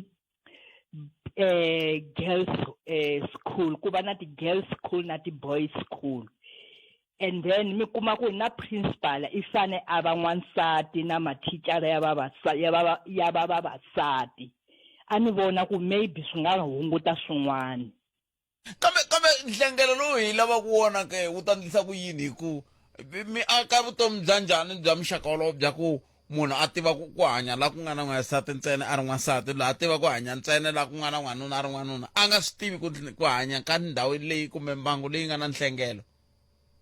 eh girls eh school ku va na ti-girls school na ti-boys school and then mi kuma ku na principal i fane a va n'wansati na mathicara ya vavasa ya va ya va vavasati a ni vona ku maybe swi nga hunguta swin'wana. Kambe kambe nhlengelo lowu hi lavaka wona ke wu ta ndlisa ku yini hi ku mi aka vutomi bya njhani bya muxaka wolowo bya ku munhu a tiva ku ku hanya la ku nga na n'wansati ntsena a ri n'wansati loyi a tiva ku hanya ntsena la ku nga na n'wanuna a ri n'wanuna a nga swi tivi ku ku hanya ka ndhawu leyi kumbe mbangu leyi nga na nhlengelo.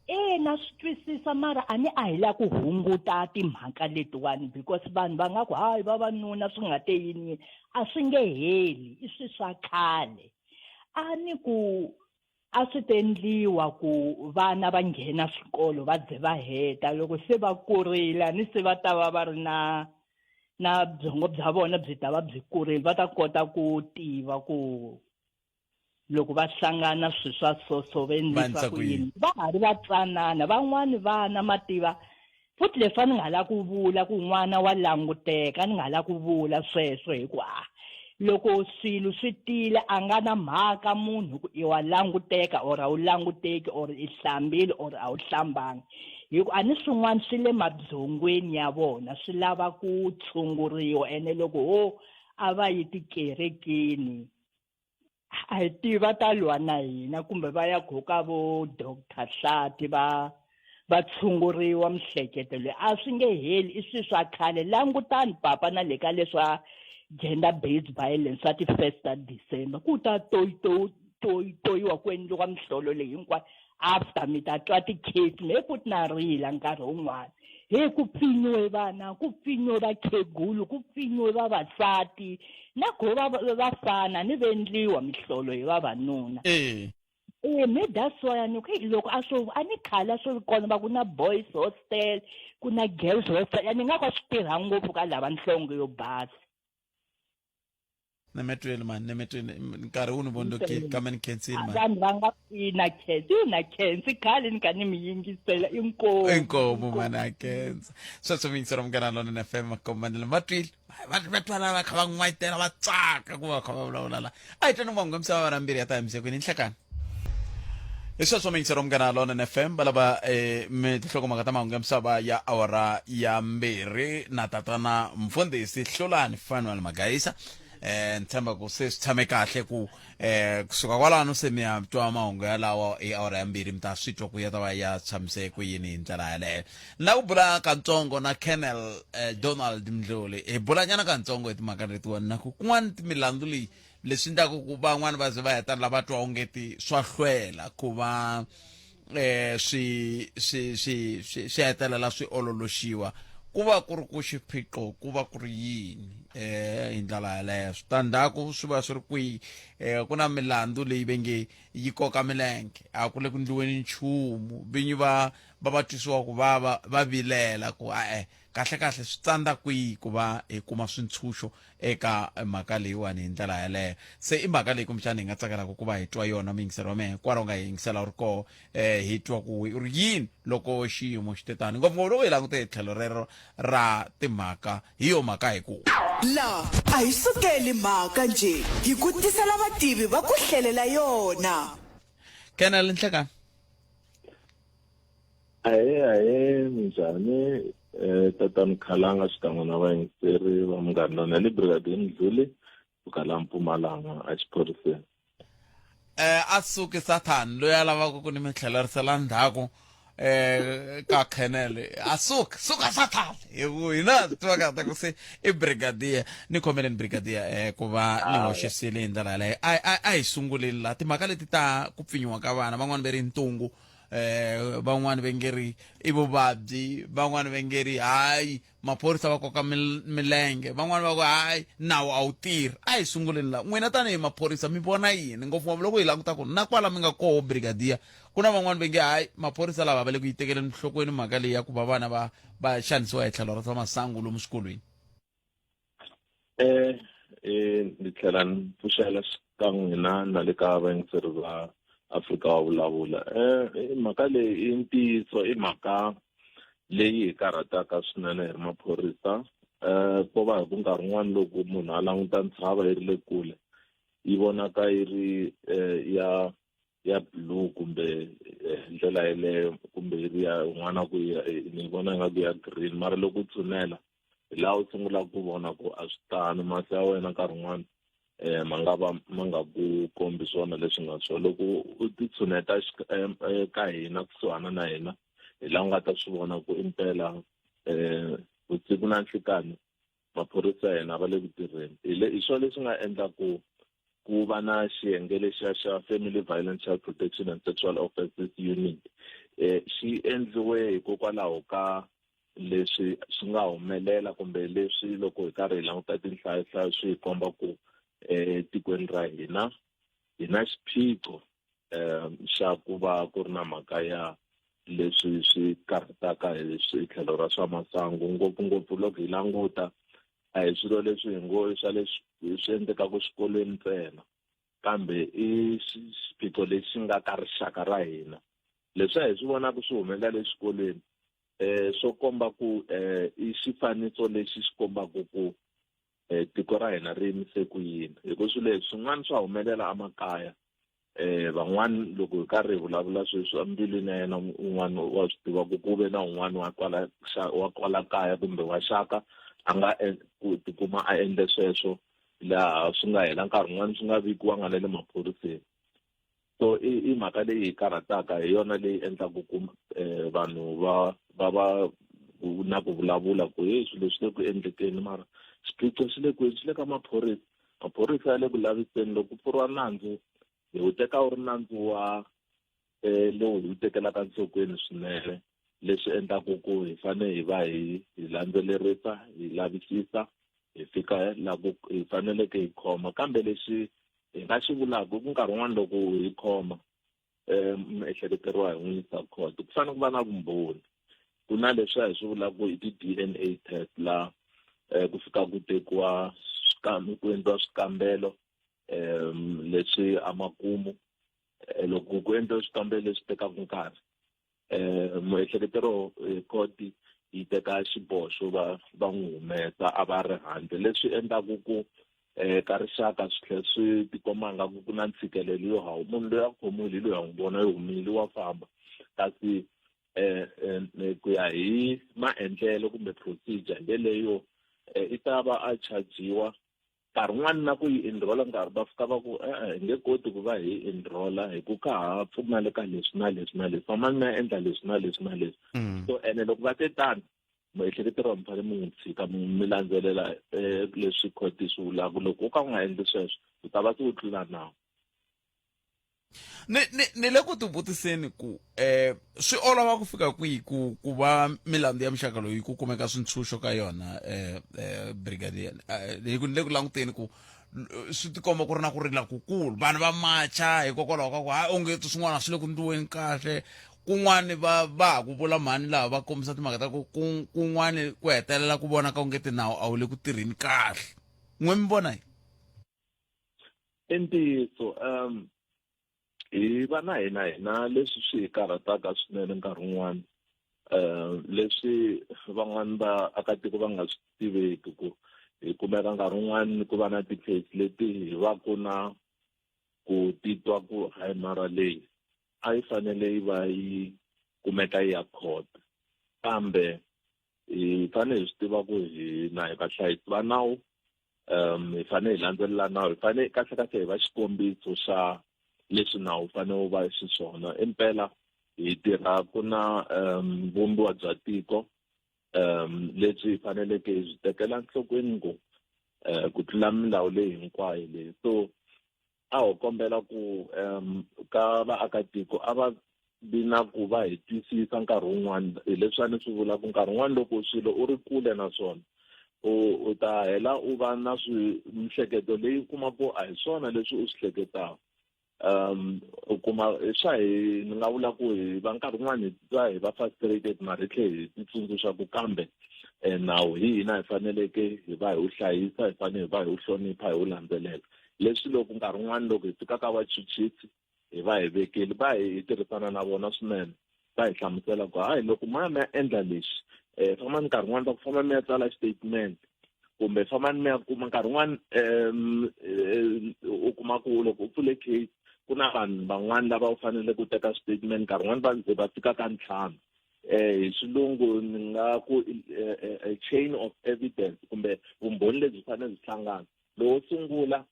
Ina swi twisisa mara a ni a hi la ku hunguta timhaka letiwani because vanhu va nga ku hayi vavanuna swi nga te yini yini a swi nge heli i swi swa khale. A ni ku a swi ta endliwa ku vana va nghena swikolo va ze va heta loko se va kurile a ni se va ta va va ri na na byongo bya vona byi ta va byi kurile va ta kota ku tiva ku loko va hlangana swilo swa so so va endlisa ku yini va ha ri vatsanana van'wani vana ma tiva futhi leswi a ni nga la ku vula ku n'wana wa languteka a ni nga la ku vula sweswo hi ku a ah, Loko swilo swi tile a nga na mhaka munhu ku i wa languteka or a wu languteki or i hlambile or a wu hlambanga hi ku a ni swin'wana swi le mabyongweni ya vona swi lava ku tshunguriwa ene loko ho a va yi tikerekeni a hi tivi va ta lwa na hina kumbe va ya goka vo doctor Hlati va va tshunguriwa mihleketo leyi a swi nge heli i swilo swa khale langutani papa na le ka leswa gender based violence swa ti-first ta December ku ta toyitoyiwa ku endliwa mihlolo leyi hinkwayo after mi ta twa ti-case me futhi na rila nkarhi wun'wana he ku pfinyiwe vana ku pfinyiwe vakhegulu ku pfinyiwe vavasati na go va vafana ni vendliwa mihlolo hi vavanuna eh eh me that's why ni ku loko a swo a ni khale a swi ri kona va ku na boys hostel ku na girls hostel ni nga ka swi tirha ngopfu ka lava nhlonge yo basa Nemetweli mani nemetweli nkarhi wu ni vondzokile kambe ni khensile mani vanhu va nga ina khensi na khensi khale ni kha ni mi yingisela inkomu inkomu mani a khensa sweswo mi yingisela Munghana Lonene FM makombanile va twile va twala va kha va n'wayitela va tsaka ku va kha va vulavula la a hi tweni vangu misava va rambirhi ya ta himisekwini nhlekani hi sweswo mi yingisela Munghana Lonene FM va lava mi tinhlokomhaka ta mahungu ya misava ya awara ya mbirhi na tatana mfundhisi Hlulani Fanuel Magayisa. Ni tshemba ku se swi tshame kahle ku kusuka kwalano se mi ya twa mahungu yalawa hi awara ya mbirhi mi ta swi twa ku ya ta va ya tshamise ku yini hi ndlela yaleyo. Ni lava ku bula katsongo na Colonel Donald Mdluli hi bulanyana katsongo hi timhaka letiwani na ku kun'wana milandzu leyi leswi endlaka ku van'wani va ze va hetelela va twa ongeti swa hlwela ku va swi swi swi swi swi hetelela swi ololoxiwa ku va ku ri ku xiphiqo ku va ku ri yini hi ndlela yaleyo switandzhaku swi va swi ri kwihi ku na milandzu leyi ve nge yi koka milenge a ku le ku ndliweni nchumu vinyi va va va twisiwa ku vava va vilela ku e-e kahle kahle swi tsandza kwihi ku va hi kuma swintshunxo eka mhaka leyiwani hi ndlela yaleyo se i mhaka leyi kumbexana hi nga tsakelaka ku va hi twa yona muyingiseri wa mehe kwala u nga hi yingisela u ri koho hi twa ku u ri yini loko xiyimo xi te tani ngopfungopfu loko hi langute hi tlhelo rero ra timhaka hi yo mhaka hi ku La a hi sukeli mhaka njhe hi ku tisela vativi va ku hlelela yona. Colonel Nhlekani. Ahee ahee minjhani tatani Khalanga xikan'we na vayingiseri va Munghana Lonene ni Brigadier Mdluli kusuka la Mpumalanga exiphoriseni. A suki Sathani loyi a lavaka ku ni mi tlhelerisela ndzhaku ka Colonel a suka suka Sathani hi ku hina swi tiva kahle ku se i Brigadier ni khomeleni Brigadier ku va ni hoxisile hi ndlela yaleyo a hi sunguleni la timhaka leti ta ku pfinyiwa ka vana van'wani ve ri ntungu van'wani ve nge ri i vuvabyi van'wani ve nge ri hayi maphorisa va koka milenge van'wani va ku hayi nawu a wu tirhi a hi sunguleni la n'wina tanihi maphorisa mi vona yini ngopfungopfu loko hi languta ku na kwala mi nga koho brigadier ku na van'wani ve nge hayi maphorisa lava va le ku yi tekeleni nhlokweni mhaka leyi ya ku va vana va va xanisiwa hi tlhelo ra swa masangu lomu swikolweni. Ni tlhela ni pfuxela ka n'wina na le ka vayingiseri va Afrika wa vulavula. Mhaka leyi i ntiyiso i mhaka leyi hi karhataka swinene hi ri maphorisa. Ko va hi ku nkarhi wun'wani loko munhu a languta ntshava yi ri le kule yi vonaka yi ri ya ya blue kumbe hi ndlela yeleyo kumbe yi ri ya un'wana ku ya ni vona ingaku ya green mara loko u tshunela hi laha u sungulaka ku vona ku a swi tano mahlo ya wena nkarhi wun'wana ma nga va ma nga ku kombi swona leswi nga swona loko u ti tshuneta ka hina kusuhana na hina hi laha u nga ta swi vona ku impela vusiku na nhlikani maphorisa ya hina va le ku tirheni hi le hi swona leswi nga endla ku ku va na xiyenge lexiya xa Family Violence Child Protection and Sexual Offences Unit xi endliwe hikokwalaho ka leswi swi nga humelela kumbe leswi loko hi karhi hi languta tinhlayohlayo swi hi komba ku etikweni ra hina hi na xiphiqo xa ku va ku ri na mhaka ya leswi swi karhataka hi swi tlhelo ra swa masangu ngopfungopfu loko hi languta a hi swilo leswi hi ngo i swa leswi swi endlekaka xikolweni ntsena kambe i xiphiqo lexi nga ka rixaka ra hina leswi a hi swi vonaka swi humelela le xikolweni swo komba ku i xifaniso lexi xi kombaka ku um tiko ra hina ri yimise ku yini hi ku swilo leswi swin'wana swa humelela emakaya eh van'wana loko hi karhi hi vulavula sweswi embilwini ya yena un'wana wa swi tiva ku ku ve na un'wana wa kwala wa kwala kaya kumbe wa xaka a nga ku tikuma a endle sweswo laha swi nga hela nkarhi wun'wana swi nga vikiwanga na le maphoriseni so i i mhaka leyi hi karhataka hi yona leyi endlaku ku eh, vanhu va va va na ku vulavula ku hey swilo swi le ku endlekeni mara xiphiqo xi le kwini xi le ka maphorisa maphorisa ya le ku laviseni loko ku pfuriwa nandzu hi wu teka wu ri nandzu wa um lowu hi wu tekelaka nhlokweni swinene leswi endlaku ku hi fanele hi va hi hi landzelerisa hi lavisisa hi fika la ku hi faneleke hi khoma kambe lexi hi nga xi vulaka ku nkarhi wun'wani loko hi khoma um miehleketeriwa hi n'wi yisa court ku fanele ku va na vumbhoni ku na leswi hi swi vulaka i ti-D_N_A test laha um ku fika ku tekiwa ku endliwa swikambelo um leswi amakumu eh, loko ku endliwa swikambelo leswi tekaka nkarhi um muehleketero court yi teka xiboho xo va va n'wi humesa a va ri handle leswi endlaku ku um ka rixaka swi tlhela swi tikomba nga ku ku na ntshikelelo yo hawu munhu loyi a khomiwile hi loyi a n'wi vona yi humile wa famba kasi um ku ya hi maendlelo kumbe procedure yeleyo i ta va a chajiwa nkarhi wun'wani na ku yi enrolla nkarhi va fika va ku e-e hi nge koti ku va hi enrolla hi ku ka ha pfumaleka leswi na leswi na leswi fambani mi ya endla leswi na leswi na leswi mm. so ene loko va te tano miehleketeriwa mi fanele mi n'wi tshika mi landzelela um leswi khoti swi vulaka loko u ka u nga endli sweswo u ta va se u tlula nawu ni ni ni le ku tivutiseni ku eh swi olova ku fika kwihi ku ku va milandzu ya muxaka loyi ku kumeka swintshuxo ka yona eh eh brigadier eh, hi ku ni le ku languteni ku swi tikomba ku ri na ku rila kukulu vanhu va macha hikokwalaho ka ku hayi onge swin'wana swi le ku ndliweni kahle kun'wani va va ha ku vula mhani laha va kombisa timhaka ta ku kun'wani ku hetelela ku vona ka onge tinawu a wu le ku tirheni kahle n'we mi vona yi I ntiyiso um hi va na hina hina leswi swi hi karhataka swinene nkarhi wun'wani um leswi van'wani va akatiko va nga swi tiveki ku hi kumeka nkarhi wun'wani ku va na ti-case leti hi va ku na ku titwa ku hayi mara leyi a yi fanele yi va yi kumeka yi ya court kambe hi fanele hi swi tiva ku hina hi vahlayisi va nawu um hi fanele hi landzelela nawu hi fanele kahle kahle hi va xikombiso xa leswi nawu wu fanele wu va xiswona impela hi tirha ku na um vumbiwa bya tiko um lebyi hi faneleke hi byi tekela enhlokweni ngopfu um ku tlula milawu leyi hinkwayo leyi so a ho kombela ku um ka vaakatiko a va vi na ku va hi twisisa nkarhi wun'wana hi leswi a ni swi vulaka nkarhi wun'wana loko swilo u ri kule na swona u u ta hela u va na swi mihleketo leyi kuma ku a hi swona leswi u swi hleketaka um u kuma swa hi ni nga vula ku hi va nkarhi wun'wana hi titwa hi va frustrated mara hi tlhe hi titsundzuxa ku kambe um nawu hi hina hi faneleke hi va hi wu hlayisa hi fanele hi va hi wu hlonipha hi wu landzelela leswi loko nkarhi wun'wana loko hi fika ka vachuchisi hi va hi vekeli va hi tirhisana na vona swinene va hi hlamusela ku hayi loko ma ya mi ya endla lexi um fambani nkarhi wun'wana va ku famba mi ya tsala xitatimende kumbe fambani mi ya kuma nkarhi wun'wana um u kuma ku loko u pfule case ku na vanhu van'wana lava u fanele ku teka statement nkarhi wun'wana va ze va fika ka ntlhanu eh hi xilungu ni nga ku a chain of evidence kumbe vumbhoni lebyi fanele byi hlangana lowo sungula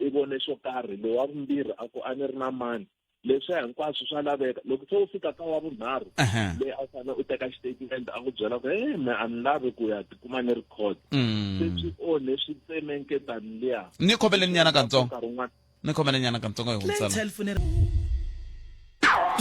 i vone xo karhi lowu wa vumbirhi a ku a ni ri na mani leswiya hinkwaswo swa laveka loko se u fika ka wa vunharhu leyi a wu fanele u teka xitatimende a ku byela ku e me a ni lavi ku ya tikuma ni ri court se swi onhe swi tseme nketani liya ni khomeleni nyana katsongo ni khomeleni nyana katsongo hi hundzisela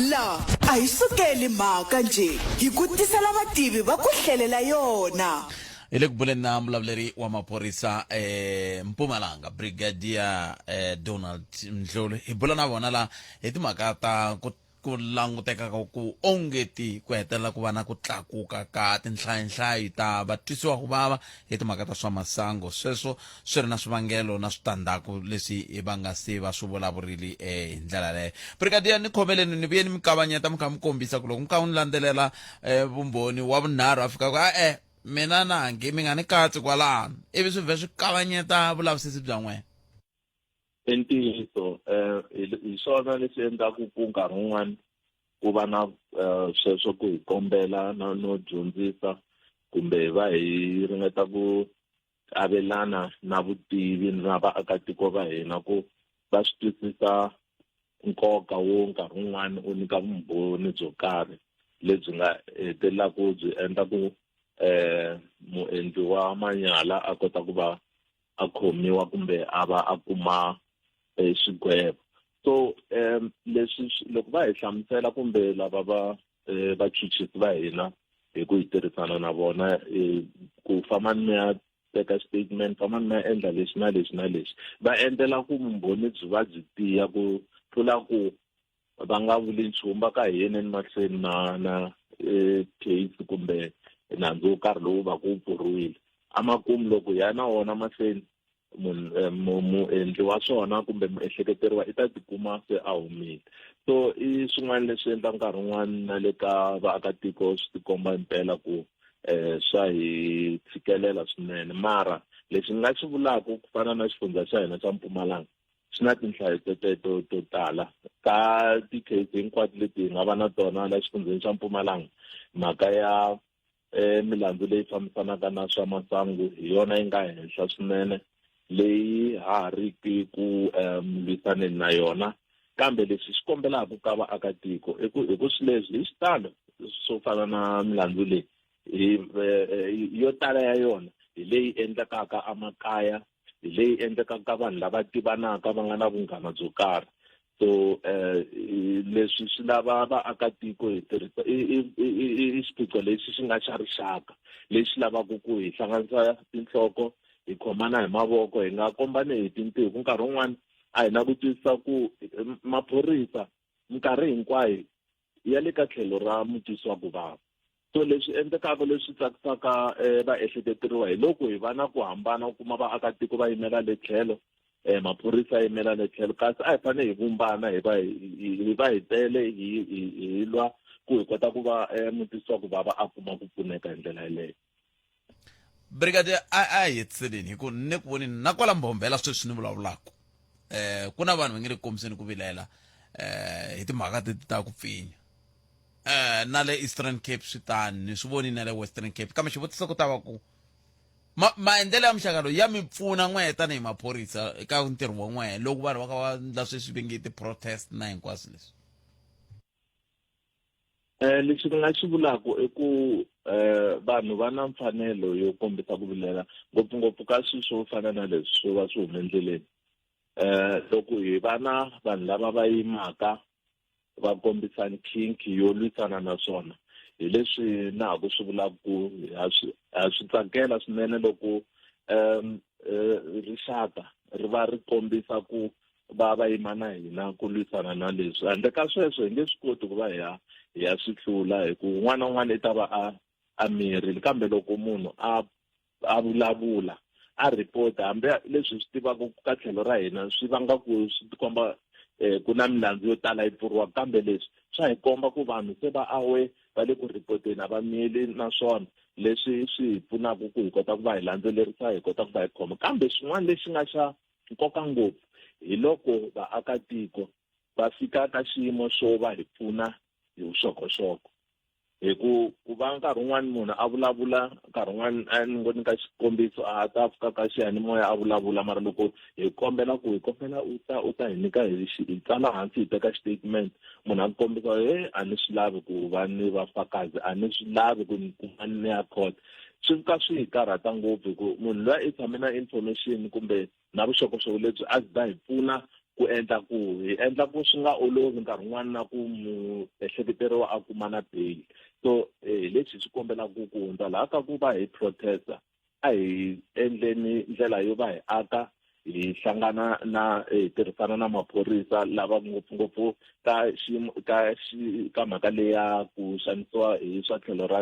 La a hi sukeli mhaka njhe hi ku tisela vativi va ku hlelela yona. Hi le ku buleni na mulavuleri wa maphorisa eh, Mpumalanga Brigadier eh, Donald Mdluli hi bula na vona la hi timhaka ta ku ku languteka ka ku ongeti ku hetelela ku va na ku tlakuka ka tinhlayinhlayi ta vatwisiwa ku vava hi timhaka ta swa masangu sweswo swi ri na swivangelo na switandzhaku leswi va nga se va swi vulavurile eh, hi ndlela leyo brigadier ni khomeleni ni vuye ni mi kavanyeta mi kha mi kombisa ku loko mi kha ni landzelela eh, vumbhoni wa vunharhu a fika ku a-e Mina na nge mi nga ni katsi kwalano, ivi swi vhe swi kavanyeta vulavisisi bya n'wena. I ntiyiso um hi swona leswi endlaku ku nkarhi wun'wani ku va na eh, sweswo ku hi kombela na no dyondzisa kumbe hi va hi ringeta ku avelana na vutivi na vaakatiko va hina ku va swi twisisa nkoka wo nkarhi wun'wani u nyika vumbhoni byo karhi lebyi nga hetelelaka byi endla ku um muendli wa manyala a kota ku va a khomiwa kumbe a va a kuma eh, xigwevo so um leswi loko va hi hlamusela kumbe lava va eh, vachuchisi va hina hi ku hi tirhisana na vona eh, ku famba ni ya teka statement famba ni ya endla lexi na lexi na lexi va endlela ku vumbhoni byi va byi tiya ku tlula ku va nga vuli nchumu va ka hi yeneni mahlweni na na eh, case kumbe nandzu wo karhi lowu va ku wu pfuriwile emakumu loko ya na wona mahlweni munhu eh, muendli wa swona kumbe muehleketeriwa i ta tikuma se a humile so i swin'wana leswi endla nkarhi wun'wana na le ka vaakatiko swi tikomba impela ku eh swa hi tshikelela swinene mara lexi ni nga xi vulaka ku fana na xifundza xa hina xa Mpumalanga xi na tinhlayo teteto to tala ka ti-case hinkwato leti hi nga va na tona la xifundzheni xa Mpumalanga mhaka ya eh milandzu leyi fambisanaka na swa masangu hi yona yi nga henhla swinene leyi ha ha riki ku um lwisaneni na yona kambe leswi xi kombelaka ka vaakatiko i ku hi ku swi leswi hi xitalo swo fana na milandzu leyi hi eh, yo tala ya yona hi leyi endlekaka emakaya hi leyi endlekaka ka vanhu lava tivanaka va nga na vunghana byo karhi so eh leswi swi lava vaakatiko hi tirhisa i xiphiqo lexi xi nga xa rixaka lexi lavaka ku hi hlanganisa tinhloko hi khomana hi mavoko hi nga kombani hi tintiho ku nkarhi wun'wani a hi na ku twisisa ku maphorisa minkarhi hinkwayo ya le ka tlhelo ra mutwisi wa ku vava so leswi endlekaka leswi tsakisaka um vaehleketeriwa hi loko hi va na ku hambana u kuma vaakatiko va yimela le tlhelo um maphorisa ya yimela le tlhelo kasi a hi fanele hi vumbana hi va hi va hi tele hi hi lwa ku hi kota ku va um mutwisi wa ku vava a kuma ku pfuneka hi ndlela yeleyo Brigadier a a hi hetiseleni hi ku ni ku voneni na kwala Mbombela sweswi ni vulavulaka eh ku na vanhu va nge le ku kombiseni ku vilela eh hi timhaka teti ta ku pfinya eh na le Eastern Cape swi tani ni swi voni na le Western Cape kambe xivutiso ku ta va ku ma maendlelo ya muxaka lowu ya mi pfuna n'wehe tanihi maphorisa eka ntirho wa n'wehe loko vanhu va kha va endla sweswi va nge ti-protest na hinkwaswo leswi Eh lexi ni nga xi vulaka i ku eh vanhu va na mfanelo yo kombisa ku vilela ngopfungopfu ka swilo swo fana na leswi swo va swi hume endleleni eh loko hi va na vanhu lava va yimaka va kombisa nkhinkhi yo lwisana na swona hi leswi na ha ku swi vulaka ku ha swi ha swi tsakela swinene loko um rixaka ri va ri kombisa ku va va yima na hina ku lwisana na leswi handle ka sweswo hi nge swi koti ku va hi ya hi ya swi hlula hi ku un'wana na un'wana i ta va a a miyerile kambe loko munhu a a vulavula a report hambi leswi hi swi tivaka ka tlhelo ra hina swi vanga ku swi tikomba um ku na milandzu yo tala yi pfuriwaka kambe leswi swa hi komba ku vanhu se va awe va le ku ripoteni a va miyeli naswona leswi swi hi pfunaka ku hi kota ku va hi landzelerisa hi kota ku va hi khoma kambe xin'wana lexi nga xa Nkoka ngopfu hi loko vaakatiko va fika ka xiyimo xo va hi pfuna hi vuxokoxoko. Hi ku ku va nkarhi wun'wani munhu a vulavula nkarhi wun'wani a ni ngo nyika xikombiso a ta fika ka xiyanimoya a vulavula mara loko hi kombela ku hi kombela u ta u ta hi nyika hi hi tsala hansi hi teka xitetimende munhu a kombisa he a ni swi lavi ku va ni vafakazi a ni swi lavi ku ni kuma ni ya court swi fika swi hi karhata ngopfu hi ku munhu luya i tshame na information kumbe na vuxokoxoko lebyi a byi ta hi pfuna ku endla ku hi endla ku swi nga olovi nkarhi wun'wani na ku muehleketeriwa a kuma na bail so eh, hi lexi hi swi kombelaka ku hundza laha ka ku va hi protesta a hi endleni ndlela yo va hi aka hi hlangana na hi tirhisana na maphorisa lava ngopfungopfu ka xiyimo ka xi ka mhaka leya ku xanisiwa hi swa tlhelo ra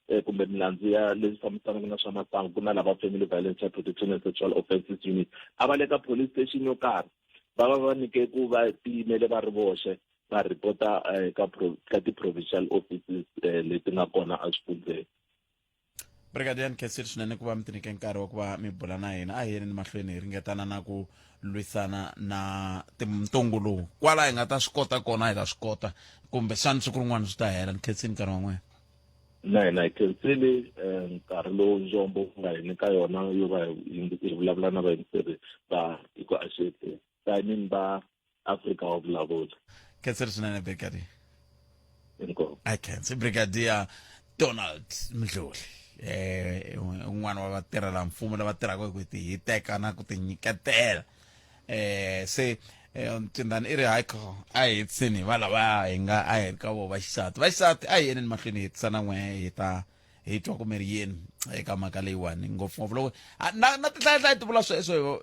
eh, kumbe milandzu ya leswi fambisanaka na swa masangu ku na lava family violence child protection and sexual offences unit a va le ka police station yo karhi va va va nyike ku va tiyimele va ri voxe va ripota eh, ka ka ti-provincial offices eh, leti nga kona eswifundzeni. Brigadier ni khensile swinene ku va mi tinyike nkarhi wa ku va mi bula na hina. A hi yeni mahlweni hi ringetana na ku lwisana na ntungu lowu. Kwala hi nga ta swi kota kona hi ta swi kota, kumbexana siku rin'wana swi ta hela. Ni khensile nkarhi wa n'wina. Na hina hi khensile nkarhi lowu Njombo wu nga hi nyika yona yo va hi vulavula na vayingiseri va tiko axete tanihi va Afrika wa vulavula. Khensile swinene Brigadier. Inkomu. I khensi Brigadier Donald Mdluli. Un'wana wa vatirhela mfumo lava tirhaka hi ku tihiteka na ku tinyiketela. Se Mtindani i ri hayi kho a hi hetiseni hi va lava hi nga a hi ri ka vo vaxisati. Vaxisati a hi yeneni mahlweni hi hetisa na n'we hi ta hi twa ku mi ri yini eka mhaka leyiwani ngopfungopfu loko na na tinhlayahlaya ti vula sweswo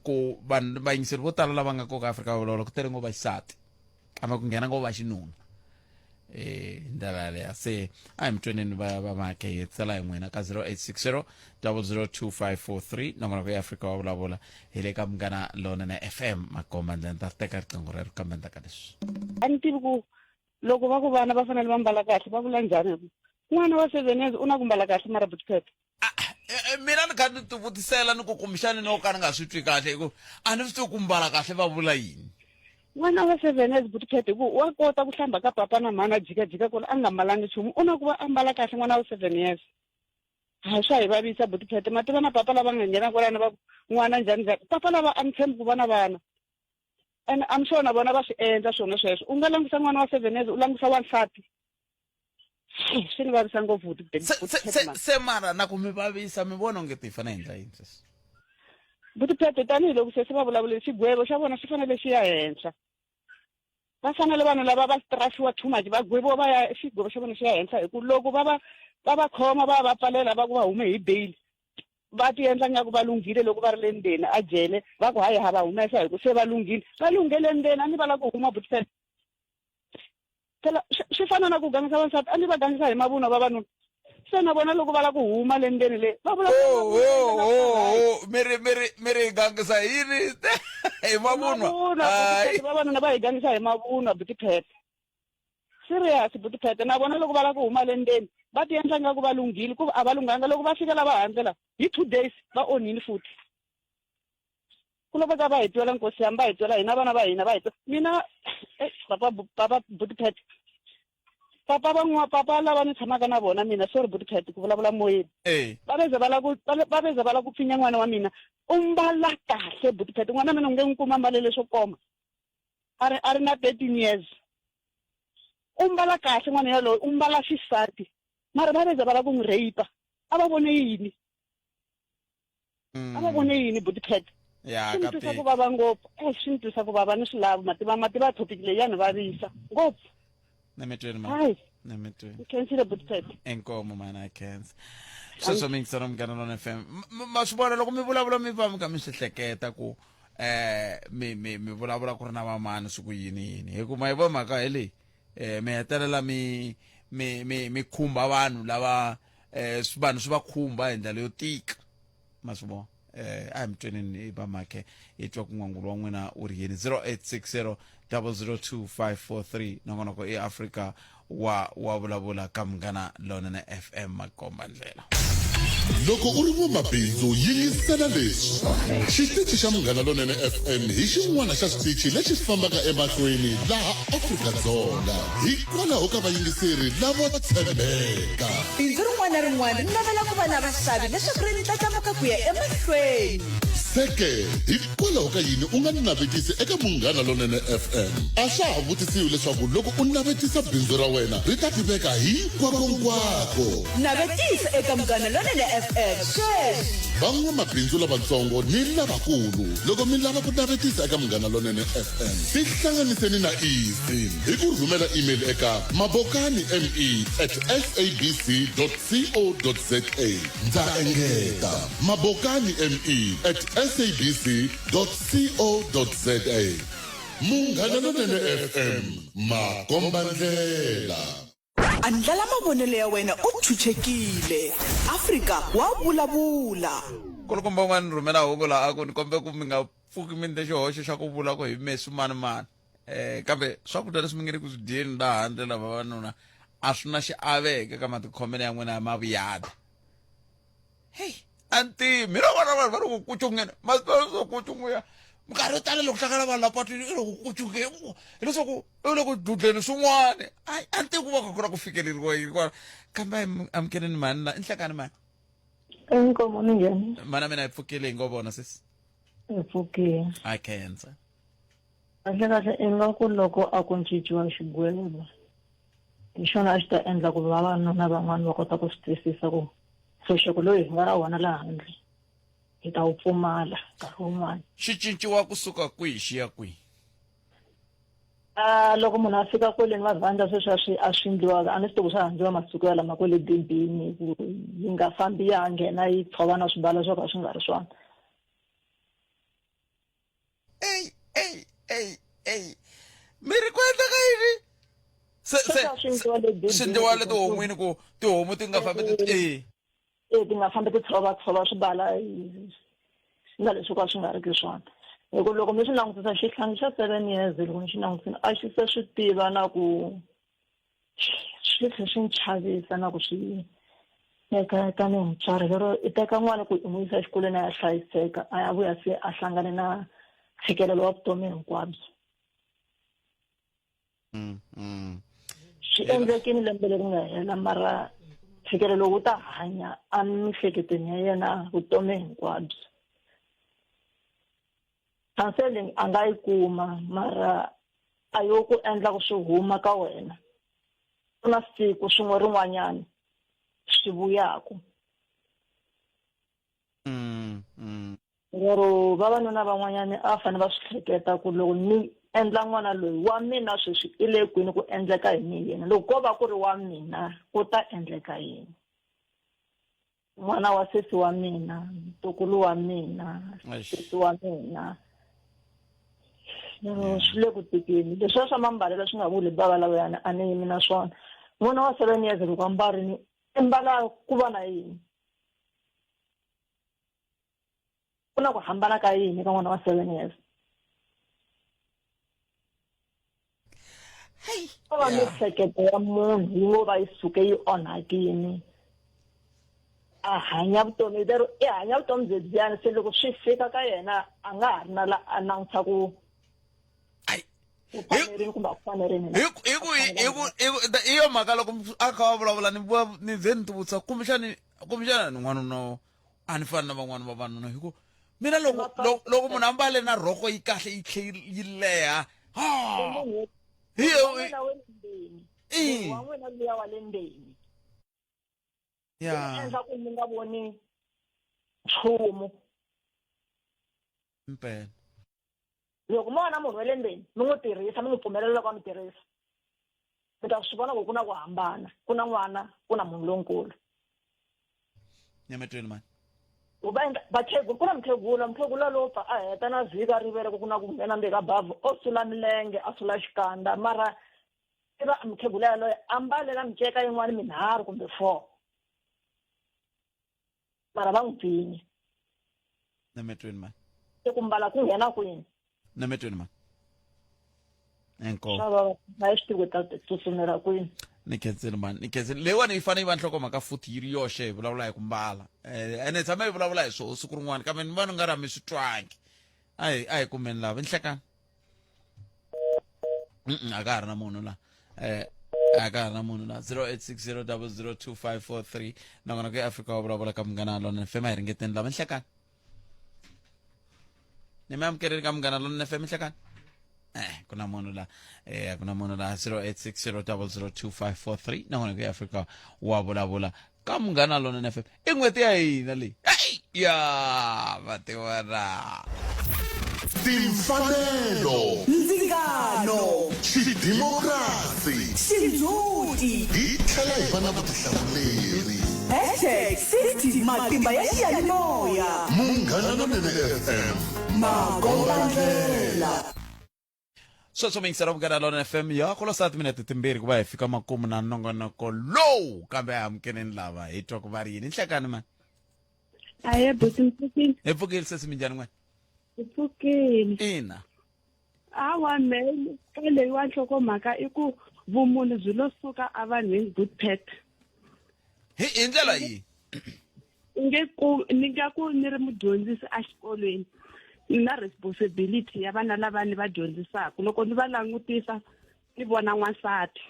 ku vanhu vayingiseri vo tala lava nga koka Afrika va vulavula ku tele ngopfu vaxisati kambe ku nghena ngopfu vaxinuna hi ndlela yaleyo se a hi mi tweneni va va make hi hetisela hi n'wina ka 0860 002543 nongonoko ya Afrika wa vulavula hi le ka Munghana Lonene FM makomba ndlela ni ta teka riqingho rero kambe ndzhaku ka leswi. A ni tivi ku loko va ku vana va fanele va mbala kahle va vula njhani hi ku n'wana wa seven years u na ku mbala kahle mara butiphepe Mina ni kha ni tivutisela ni ku kumbexani no ka ni nga swi twi kahle hi ku a ni swi tivi ku mbala kahle va vula yini. N'wana wa 7 years butiphepe hi ku wa kota ku hlamba ka papa na mhani a jikajika kwala a nga mbalangi nchumu u na ku va a mbala kahle n'wana wa 7 years. Ha swa hi vavisa butiphepe ma tiva na papa lava nga nghena kwalano va ku n'wana njhani njhani papa lava a ni tshembi ku va na vana. And I'm sure na vona va swi endla swona sweswo. U nga langusa n'wana wa 7 years u langusa wansati. Swi ni vavisa ngopfu Se mara na ku mi vavisa mi vona onge ti fanele hi endla yini sweswi? Butiphepe tanihiloko se se va vulavulile xigwevo xa vona xi fanele xi ya henhla. Va fanele vanhu lava va strafiwa too much va gweviwa va ya xigwevo xa vona xi ya henhla hi ku loko va va va va khoma va va pfalela va ku va hume hi bail va ti endla nga ku va lunghile loko va ri le ndzeni a jele va ku hayi ha va humesa hi ku se va lunghile va lunghe le ndzeni a ni va lava ku huma butiphepe. Phela swi fana na ku gangisa vansati a ni va gangisa hi mavunwa vavanuna se na vona loko va lava ku huma le ndzeni le va vula mi ri mi ri mi ri gangisa hi yini hi mavunwa vavanuna va hi gangisa hi mavunwa butiphepe serious butiphepe na vona loko va lava ku huma le ndzeni va ti endla nga ku va lunghile ku a va lunghanga loko va fika lava handle la hi 2 days va onhile futhi ku laveka va hi twela nkosi yami va hi twela hina vana va hina va hi twela mina papa papa butiphet papa van'wa papa lava ni tshamaka na vona mina sorry butiphet ku vulavula moyeni va veze va lava ku va veze va lava ku pfinya n'wana wa mina u mbala kahle butiphet n'wana mina u nge n'wi kuma mbalele swo koma a ri a ri na 13 years u mbala kahle n'wana yaloye u mbala xisati mara va veze va lava ku n'wi rape a va vone yini A va vone yini buti Pat? Ya Swi ni ka twisa ku tiko. vava ngopfu. Eh swi ni twisa ku vava ni swi lavi mativa mativa topic leyi ya ni vavisa ngopfu. Nemitweni ma. Hayi. Nemitweni. Ni khensile buti Pat. Inkomo mana I khensa. Sweswo mi yingisela Munghana Lona FM. Ma swi vona loko mi vulavula mi va mi kha mi swi hleketa ku mi mi mi vulavula ku ri na vamani swi ku yini yini. Hi ku ma yi vona mhaka hi leyi mi hetelela mi mi mi mi khumba vanhu lava vanhu swi va khumba hi ndlela yo tika. Ma swi vona a hi mi tweneni va makhe hi twa ku n'wangulo wa n'wina u ri yini. 0860 002543 nongonoko i Afrika wa wa vulavula ka Munghana Lonene FM makomba ndlela. Loko u ri n'wamabindzu yingisela leswi. Xitichi xa Munghana Lonene FM hi xin'wana xa switichi lexi fambaka emahlweni laha Afrika-Dzonga hikwalaho ka vayingiseri lavo tshembeka. Bindzu rin'wana na rin'wana ri navela ku va na vaxavi leswaku ri ndlandlamuka ku ya emahlweni. Se ke, hikwalaho ka yini u nga navetisi eka Munghana Lonene FM? A swa ha vutisiwi leswaku loko u navetisa bindzu ra wena ri ta tiveka hinkwakonkwako. Navetisa eka Munghana Lonene FM sweswi! Van'wamabindzu lavatsongo ni lavakulu, loko mi lava ku navetisa eka Munghana Lonene FM, tihlanganiseni na Easy hi ku rhumela email eka mabokanime at sabc co za. Ndza engeta, mabokanime at sabc co za. Munghana Lonene FM, makombandlela. Andlala mavonelo ya wena u chuchekile. Afrika wa vulavula. Nkulukumba un'wana ni rhumela hungu laha a ku ni kombe ku mi nga pfuki mi ndle xihoxo xa ku vula ku hi me swimanimani. Kambe swakudya leswi mi nge le ku swi dyeni laha handle la vavanuna a swi na xiaveke ka matikhomelo ya n'wina ya mavuyada heyi a ni tivi mina vona vanhu va ri ku kucungeni masipala kucunguya minkarhi yo tala loko hlangana vanhu la patwini i loko kucungeni hileswaku i le ku dudleni swin'wana ayi a ni tivi ku va kha ku na ku fikeleriwa yini kwala kambe a hi amukeleni mhani la i nhlekani mhani Inkomo ninjani? Mana mina hi pfukile hi ngo vona sesi. Hi pfukile. A khensa. Kahle kahle ingaku loko a ku cinciwa xigwevo hi xona a xi ta endla ku vavanuna van'wana va kota ku swi twisisa ku ntshunxeko lowu hi nga na wona laha handle hi ta wu pfumala nkarhi wun'wana. Xi cinciwa kusuka kwihi xi ya kwihi? A loko munhu a fika kweleni va vandla sweswi a swi a swi endliwaka a ni swi tivi ku swa ha endliwa masiku ya lama kwele dibini ku yi nga fambi ya ha nghena yi tshova na swibalo swo ka swi nga ri swona. Ey ey ey ey mi ri ku endleka yini se se Sweswi a swi endliwa le dibini swi endliwa le tihon'wini ku tihomu ti nga fambi ti e e ti nga fambi ti tshova tshova swibala na leswi ka swi nga ri ki swona hi ku loko mi swi langutisa xihlangi xa 7 years loko ni xi langutisini a xi se swi tiva na ku swi tlhe swi ni chavisa na ku swi teka tanihi mutswari lero i teka n'wana ku i n'wi yisa exikolweni a ya hlayiseka a ya vuya se a hlangane na ntshikelelo wa vutomi hinkwabyo. Swi endlekile lembe leri nga hela mara ntshikelelo wu ta hanya emiehleketweni ya yena vutomi hinkwabyo. Counseling a nga yi kuma mara a yo ku endla ku swi huma ka wena. Ku na siku swin'we rin'wanyana swi vuyaku. Lero vavanuna van'wanyana a va fanele va swi hleketa ku loko ni endla n'wana loyi wa mina sweswi i le kwini ku endleka yini hi yena loko ko va ku ri wa mina ku ta endleka yini n'wana wa sesi wa mina ntukulu wa mina sesi wa mina lero swi le ku tikeni leswiya swa mambalelo swi nga vuli bava lavayana a ni yimi na swona n'wana wa 7 years loko a mbarini i mbala ku va na yini ku na ku hambana ka yini ka n'wana wa 7 years ko va miehleketo ya munhu yi ngo va yi suke yi onhakini a hanya vutomi lero i hanya vutomi byebyiyani se loko swi fika ka yena a nga ha ri na la a langutisa ku ku fanerini kumbe a ku fanerini hi ku hi ku hi ku hi ku i yo mhaka loko a kha va vulavula ni ni ze ni tivutisa kumbexani kumbexana ni n'wanuna a ni fani na van'wana vavanuna hi ku mina loko loko munhu a mbale na rhoko yi kahle yi tlhe yi leha hi wa n'wina luya wa le ndzeni ya endla ku mi nga voni nchumu mpela loko mo vona munhu wa le ndzeni mi n'wi tirhisa mi n'wi pfumelela loko a mi tirhisa mi ta swi vona ku ku na ku hambana ku na n'wana ku na munhu lonkulu nyametweni mani va endla vakhegula ku na mukhegula mukhegula lowo pfa a heta na vhiki a rivele ku ku na ku nghena ndzeni ka bavhu o sula milenge a sula xikandza mara i va mukhegula yaloye a mbale na miceka yin'wana minharhu kumbe 4 mara va n'wi pfinye nametweni mani se ku mbala ku nghena kwini nametweni mani inkomu swa vava a yi swi tivi ku ta tsutsumela kwini ni khensile mani ni khensile leyiwani yi fanele yi va nhlokomhaka futhi yi ri yoxe hi vulavula hi ku mbala um ene hi tshama hi vulavula hi swoho siku rin'wana kambe ni vona nga ri a mi swi twangi a hi a hi kumeni lava nhlekani Mm a ka ha ri na munhu la eh a ka ha ri na munhu la 0860002543 nakona ku eAfrika wa vulavula ka Munghana Lonene FM a hi ringeteni lava nhlekani ni mi amukeleni ka Munghana Lonene FM nhlekani eh ku na munhu la eh ku na munhu la 0860002543 nakona ku eAfrika wa vulavula ka Munghana Lonene FM i n'hweti ya hina leyi hey ya vativana Timfanelo, Ndzingano, xidimokrasi, xindzhuti, hi tlhela hi va na vutihlamuleri. Hashtag 60 Matimba ya xiyanimoya. Munghana Lonene FM, Makombandlela. Sweswo mi yingisela Munghana Lonene FM ya kolosa timinete timbirhi ku va hi fika makumu na nongonoko lowu kambe a hi amukeleni lava hi twa ku va ri yini nhlekani mani Aye buti mpfukile. Hi pfukile sesi minjhani n'wena? Hi pfukile. Ina. Hawa me ka leyiwa nhlokomhaka i ku Vumunhu byi lo suka evanhwini Bootpet. Hi hi ndlela yihi? U nge ku ni nga ku ni ri mudyondzisi exikolweni ni na responsibility ya vana lava ni va dyondzisaka loko ni va langutisa ni vona n'wansati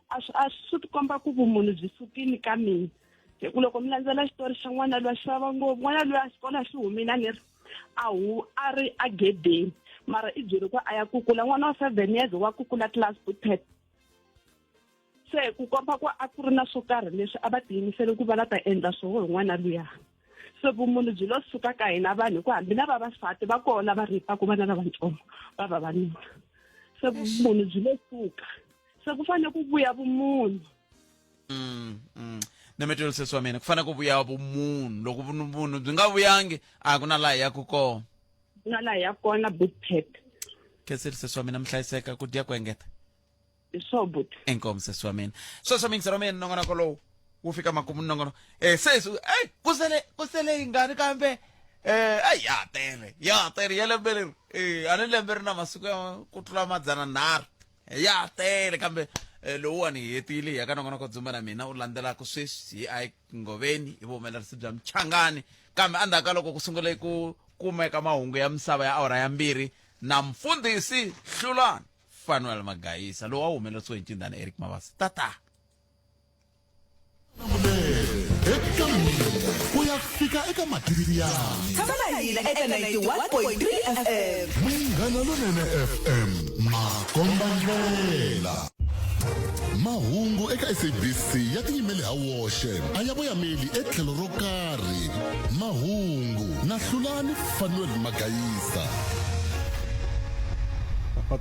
a swi a swi tikomba ku vumunhu byi sukile ka mina hi ku loko mi landzela xitori xa n'wana loyi xi vava ngopfu n'wana loyi a xikolo a xi humile a ni ri a hu a ri a gedeni mara i byele ku a ya kukula n'wana wa 7 years wa kukula class bootpet se ku komba ku a ku ri na swo karhi leswi a va tiyimisele ku va la ta endla swoho hi n'wana luya se vumunhu byi lo suka ka hina vanhu hikuva hambi na vavasati va kona va ripaka vana lavatsongo va vavanuna se vumunhu byi lo suka se ku fanele ku vuya vumunhu Nemetelo sesi wa mina ku fanele ku vuya vumunhu loko vumunhu byi nga vuyangi a ku na laha hi yaku kona na laha ya kona bootpet khenseli sesi wa mina mi hlayiseka ku dya ku engeta hi swo buti inkomu sesi wa mina sweswo mingiselo wa mina nongonoko lowu wu fika makumu nongono eh sesi ey kusele kusele yingani kambe eh ay ya tele ya tele ya lembe leri eh a ni lembe ri na masiku ya ku tlula 300 ya tele kambe eh, lowuwani hi hetile hi ya ka nongonoko dzumba na mina u landzelaka sweswi hi i ngoveni hi vuhumelerisi bya mchangani kambe endzhaku ka loko ku sungule ku kumeka mahungu ya misava ya awara ya mbirhi na mfundhisi hlulani fanuel magayisa lowu a wu humelerisiwe hi ncindana eric mabasa tata eka mina ku ya fika eka matiriyani Tshama na hina eka 91.3 FM. Munghana Lonene FM makombandlela mahungu eka SABC ya tiyimele ha woxe a ya voyameli etlhelo ro karhi mahungu na Hlulani Fanuel Magayisa Papa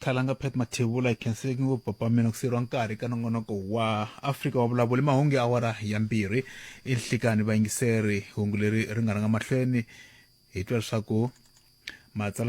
Khalanga Pat Mathebula hi khenseke ngopfu papa mina ku siyeriwa nkarhi ka nongonoko wa Afrika wa vulavula mahungu ya awara ya mbirhi i nhlikani vayingiseri hungu leri ri nga rhanga mahlweni hi twa leswaku matsalwa